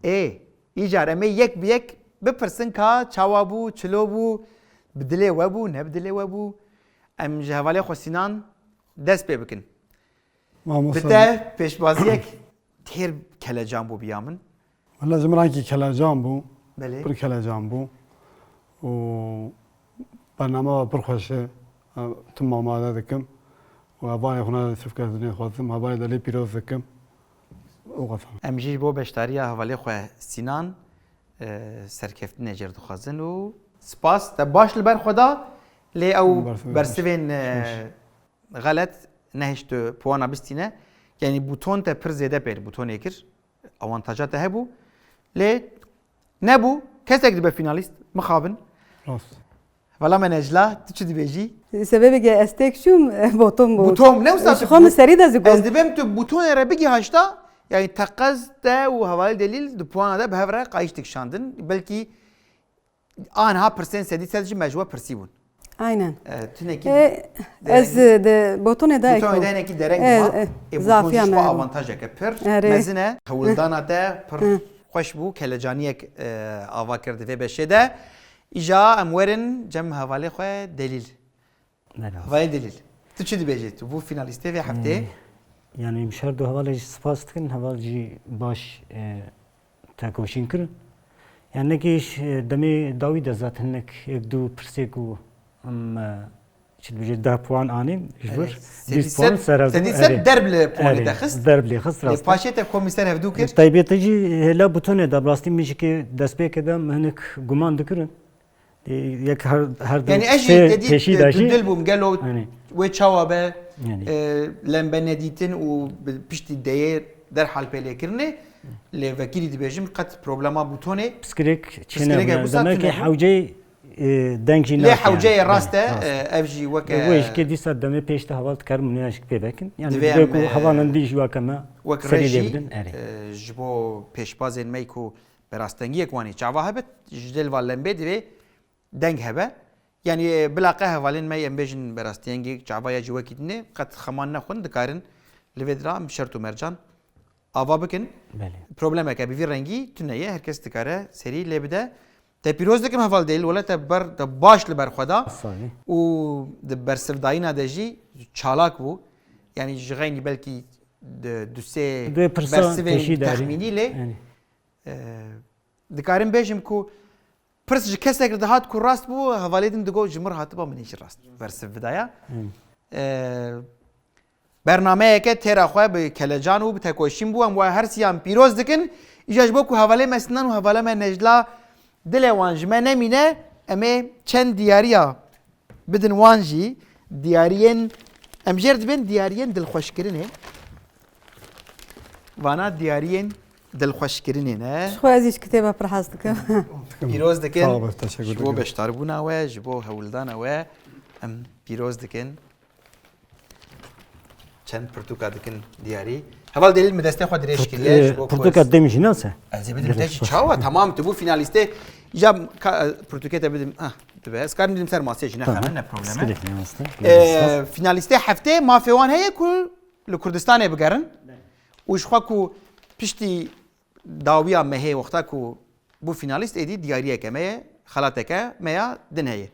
Ê, îcar em ê yek bi yek bipirsin ka çawa bû, çilo bû, bi dilê we bû, ne bi dilê we bû. Em ji hevalê xwe Sînan dest pê bikin. Mamosta. Bi te pêşbaziyek têr kelecan bû biya min. Wela ji min re kî kelecan bû. Belê. Pir kelecan bû. Û bername we pir xweş e. Tim amade dikim. Û hevalê xwe ne sifkerdinê xwazim. Hevalê Delî pîroz dikim. O kadar. Em jî ji bo beşdariya hevalê xwe Sînan, e, serkeftinê jê re dixwazin û spas. Te baş li ber xwe da, lê ew bersivên, e, xelet nehişt puana bistîne. Yanî bûton te pir zêde pêr bûtonê kir. Awantaja te hebû. Lê nebû. Kesek dibe finalîst. Mixabin. Rast. Vala me Necla, tu çi dibêjî? Sebebê ge ez têk çûm, boton bû. Boton, ne wisa. Ji xwe min serî de zî got. Ez dibêm tu botonê re bigî haşta, yanî teqez te û hevalê Delîl di puana de bi hev re qayîş dikişandin. Belkî Aniha pirsên sedî sed jî me ji we pirsî bûn. Aynen. E, tu nekî E, dereng ez bû. Di botonê de Botonê eko. De hinekî dereng E, bû. E, e, boton zafiya jî ji me xwe hebû. Avantajeke pir Erê. Mezin e. Hewldana te pir Hı. Xweş bû. Kelecaniyek, e, ava kir di vê beşê de. Îja em werin cem hevalê xwe Delîl. Merhaba. Vay Delîl. Tu çi dibêjî? Tu bû finalîstê vê heftê. Ee, yani em ji her du hevalê jî spas dikin. Heval jî baş, e, tekoşîn kirin. Yani nekî iş, e, demê dawî de zaten nek yek du pirsê ku em, e, çi dibêje deh puan anîn ji vir. Evet. Bîst puan ser hevdû. Sedî sed derb li puanê te xist. Derb lê xist. Lê rast. Paşê te komî ser hevdû kir. Taybetî jî hêla bûtonê de bi rastî min jî ke destpêkê de min hinek guman dikirin. Yek her, her du Yani ez jî sê te dî pêşî de tu jî. Dil bûm gelo Hani. Wê çawa be, Yani. E, lembe nedîtin û bi piştî deyê derhal pê lêkirinê. Lê vekirî dibêjim qet problema bûtonê. Piskirêk çêne Piskirêk bûne. Ebusa Demek ki tune bû. Hewceyê, e, deng jî Lê nake hewceyê yani. Rast e, Yani, e, ev jî weke Wê jî ke dîsa demê pêş de heval dikarim nûya jî pê vekin. Yani Divê divê em, ku e, hevalan dî jî weke me wek serî rejî, lê bidin. Erê. E, ji bo pêşbazên me ku berastengiyek wanî çava hebit, ji dil va lembê divê deng hebe. Yanî, e, bila qe hevalên me em bêjin berastengiyek çava ya ji wekî dinê, qet xeman nexwin dikarin li vê dira em şert û mercan ava bikin. Belê. Problemeke bi vî rengî tune ye, her kes dikare serî lê bide. Te pîroz dikim heval Delîl, wele te ber, te baş li ber xwe da. Sağ ol. Û di bersivdayîna de jî çalak bû. Yanî ji xeynî belkî di du sê Dê pirsa bersivên pêşî darî. Texmînî lê, Yani. E, dikarim bêjim ku pirs ji kesek re dihat ku rast bû, hevalê din digot ji min re hatiba min ê jî rast bersiv bidaya. Hmm. E, bernameyeke têra xwe bi kelecan û bi tekoşîn bû, em we her siyan pîroz dikin. Îja ji bo ku hevalê me Sinan û hevalê me Necla dilê wan ji me nemîne, em ê çend diyariya bidin wan jî, diyariyên, em jê re dibên diyariyên dilxweşkirinê. Vana diyariyên dilxweşkirinê ne. Xwe ez jî ji kitêba pir hez dikim. Pîroz dikin. Sağ ol, teşekkür Ji bo ederim. beşdarbûna we, ji bo hewldana we em pîroz dikin. Çend pirtûka dikin diyarî. Heval Delîl, min destê xwe dirêj kiriye ji bo ku Pirtûka demî jî nase. Ez ê bidim te jî çawa? Tamam, tu bû finalîstê. Ya ka- pirtûkê te bidim. Ah, dibe. Ez karim bidim ser masê jî, nexeme, ne probleme. Ee, finalîstê heftê mafê wan heye ku li Kurdistanê bigerin. Û ji xwe ku piştî dawiya mehê wexta ku bû finalîst êdî diyariyeke me ye, xelateke me ya din heye.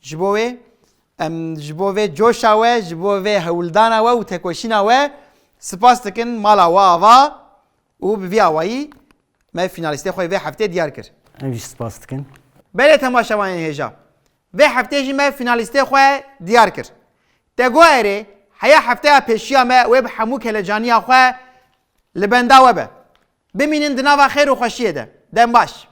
Ji bo wê em ji bo vê coşa we, ji bo vê hewldana we û tekoşîna we spas dikin mala we ava û bi vî awayî me finalîstê xwe yê vê heftê diyar kir. Em jî spas dikin. Belê temaşevanên hêja. Vê heftê jî me finalîstê xwe diyar kir. Te got erê, heya hefteya pêşiya me wê bi hemû kelecaniya xwe li benda we be. Bimînin di nava xêr û xweşiyê de. Dem baş.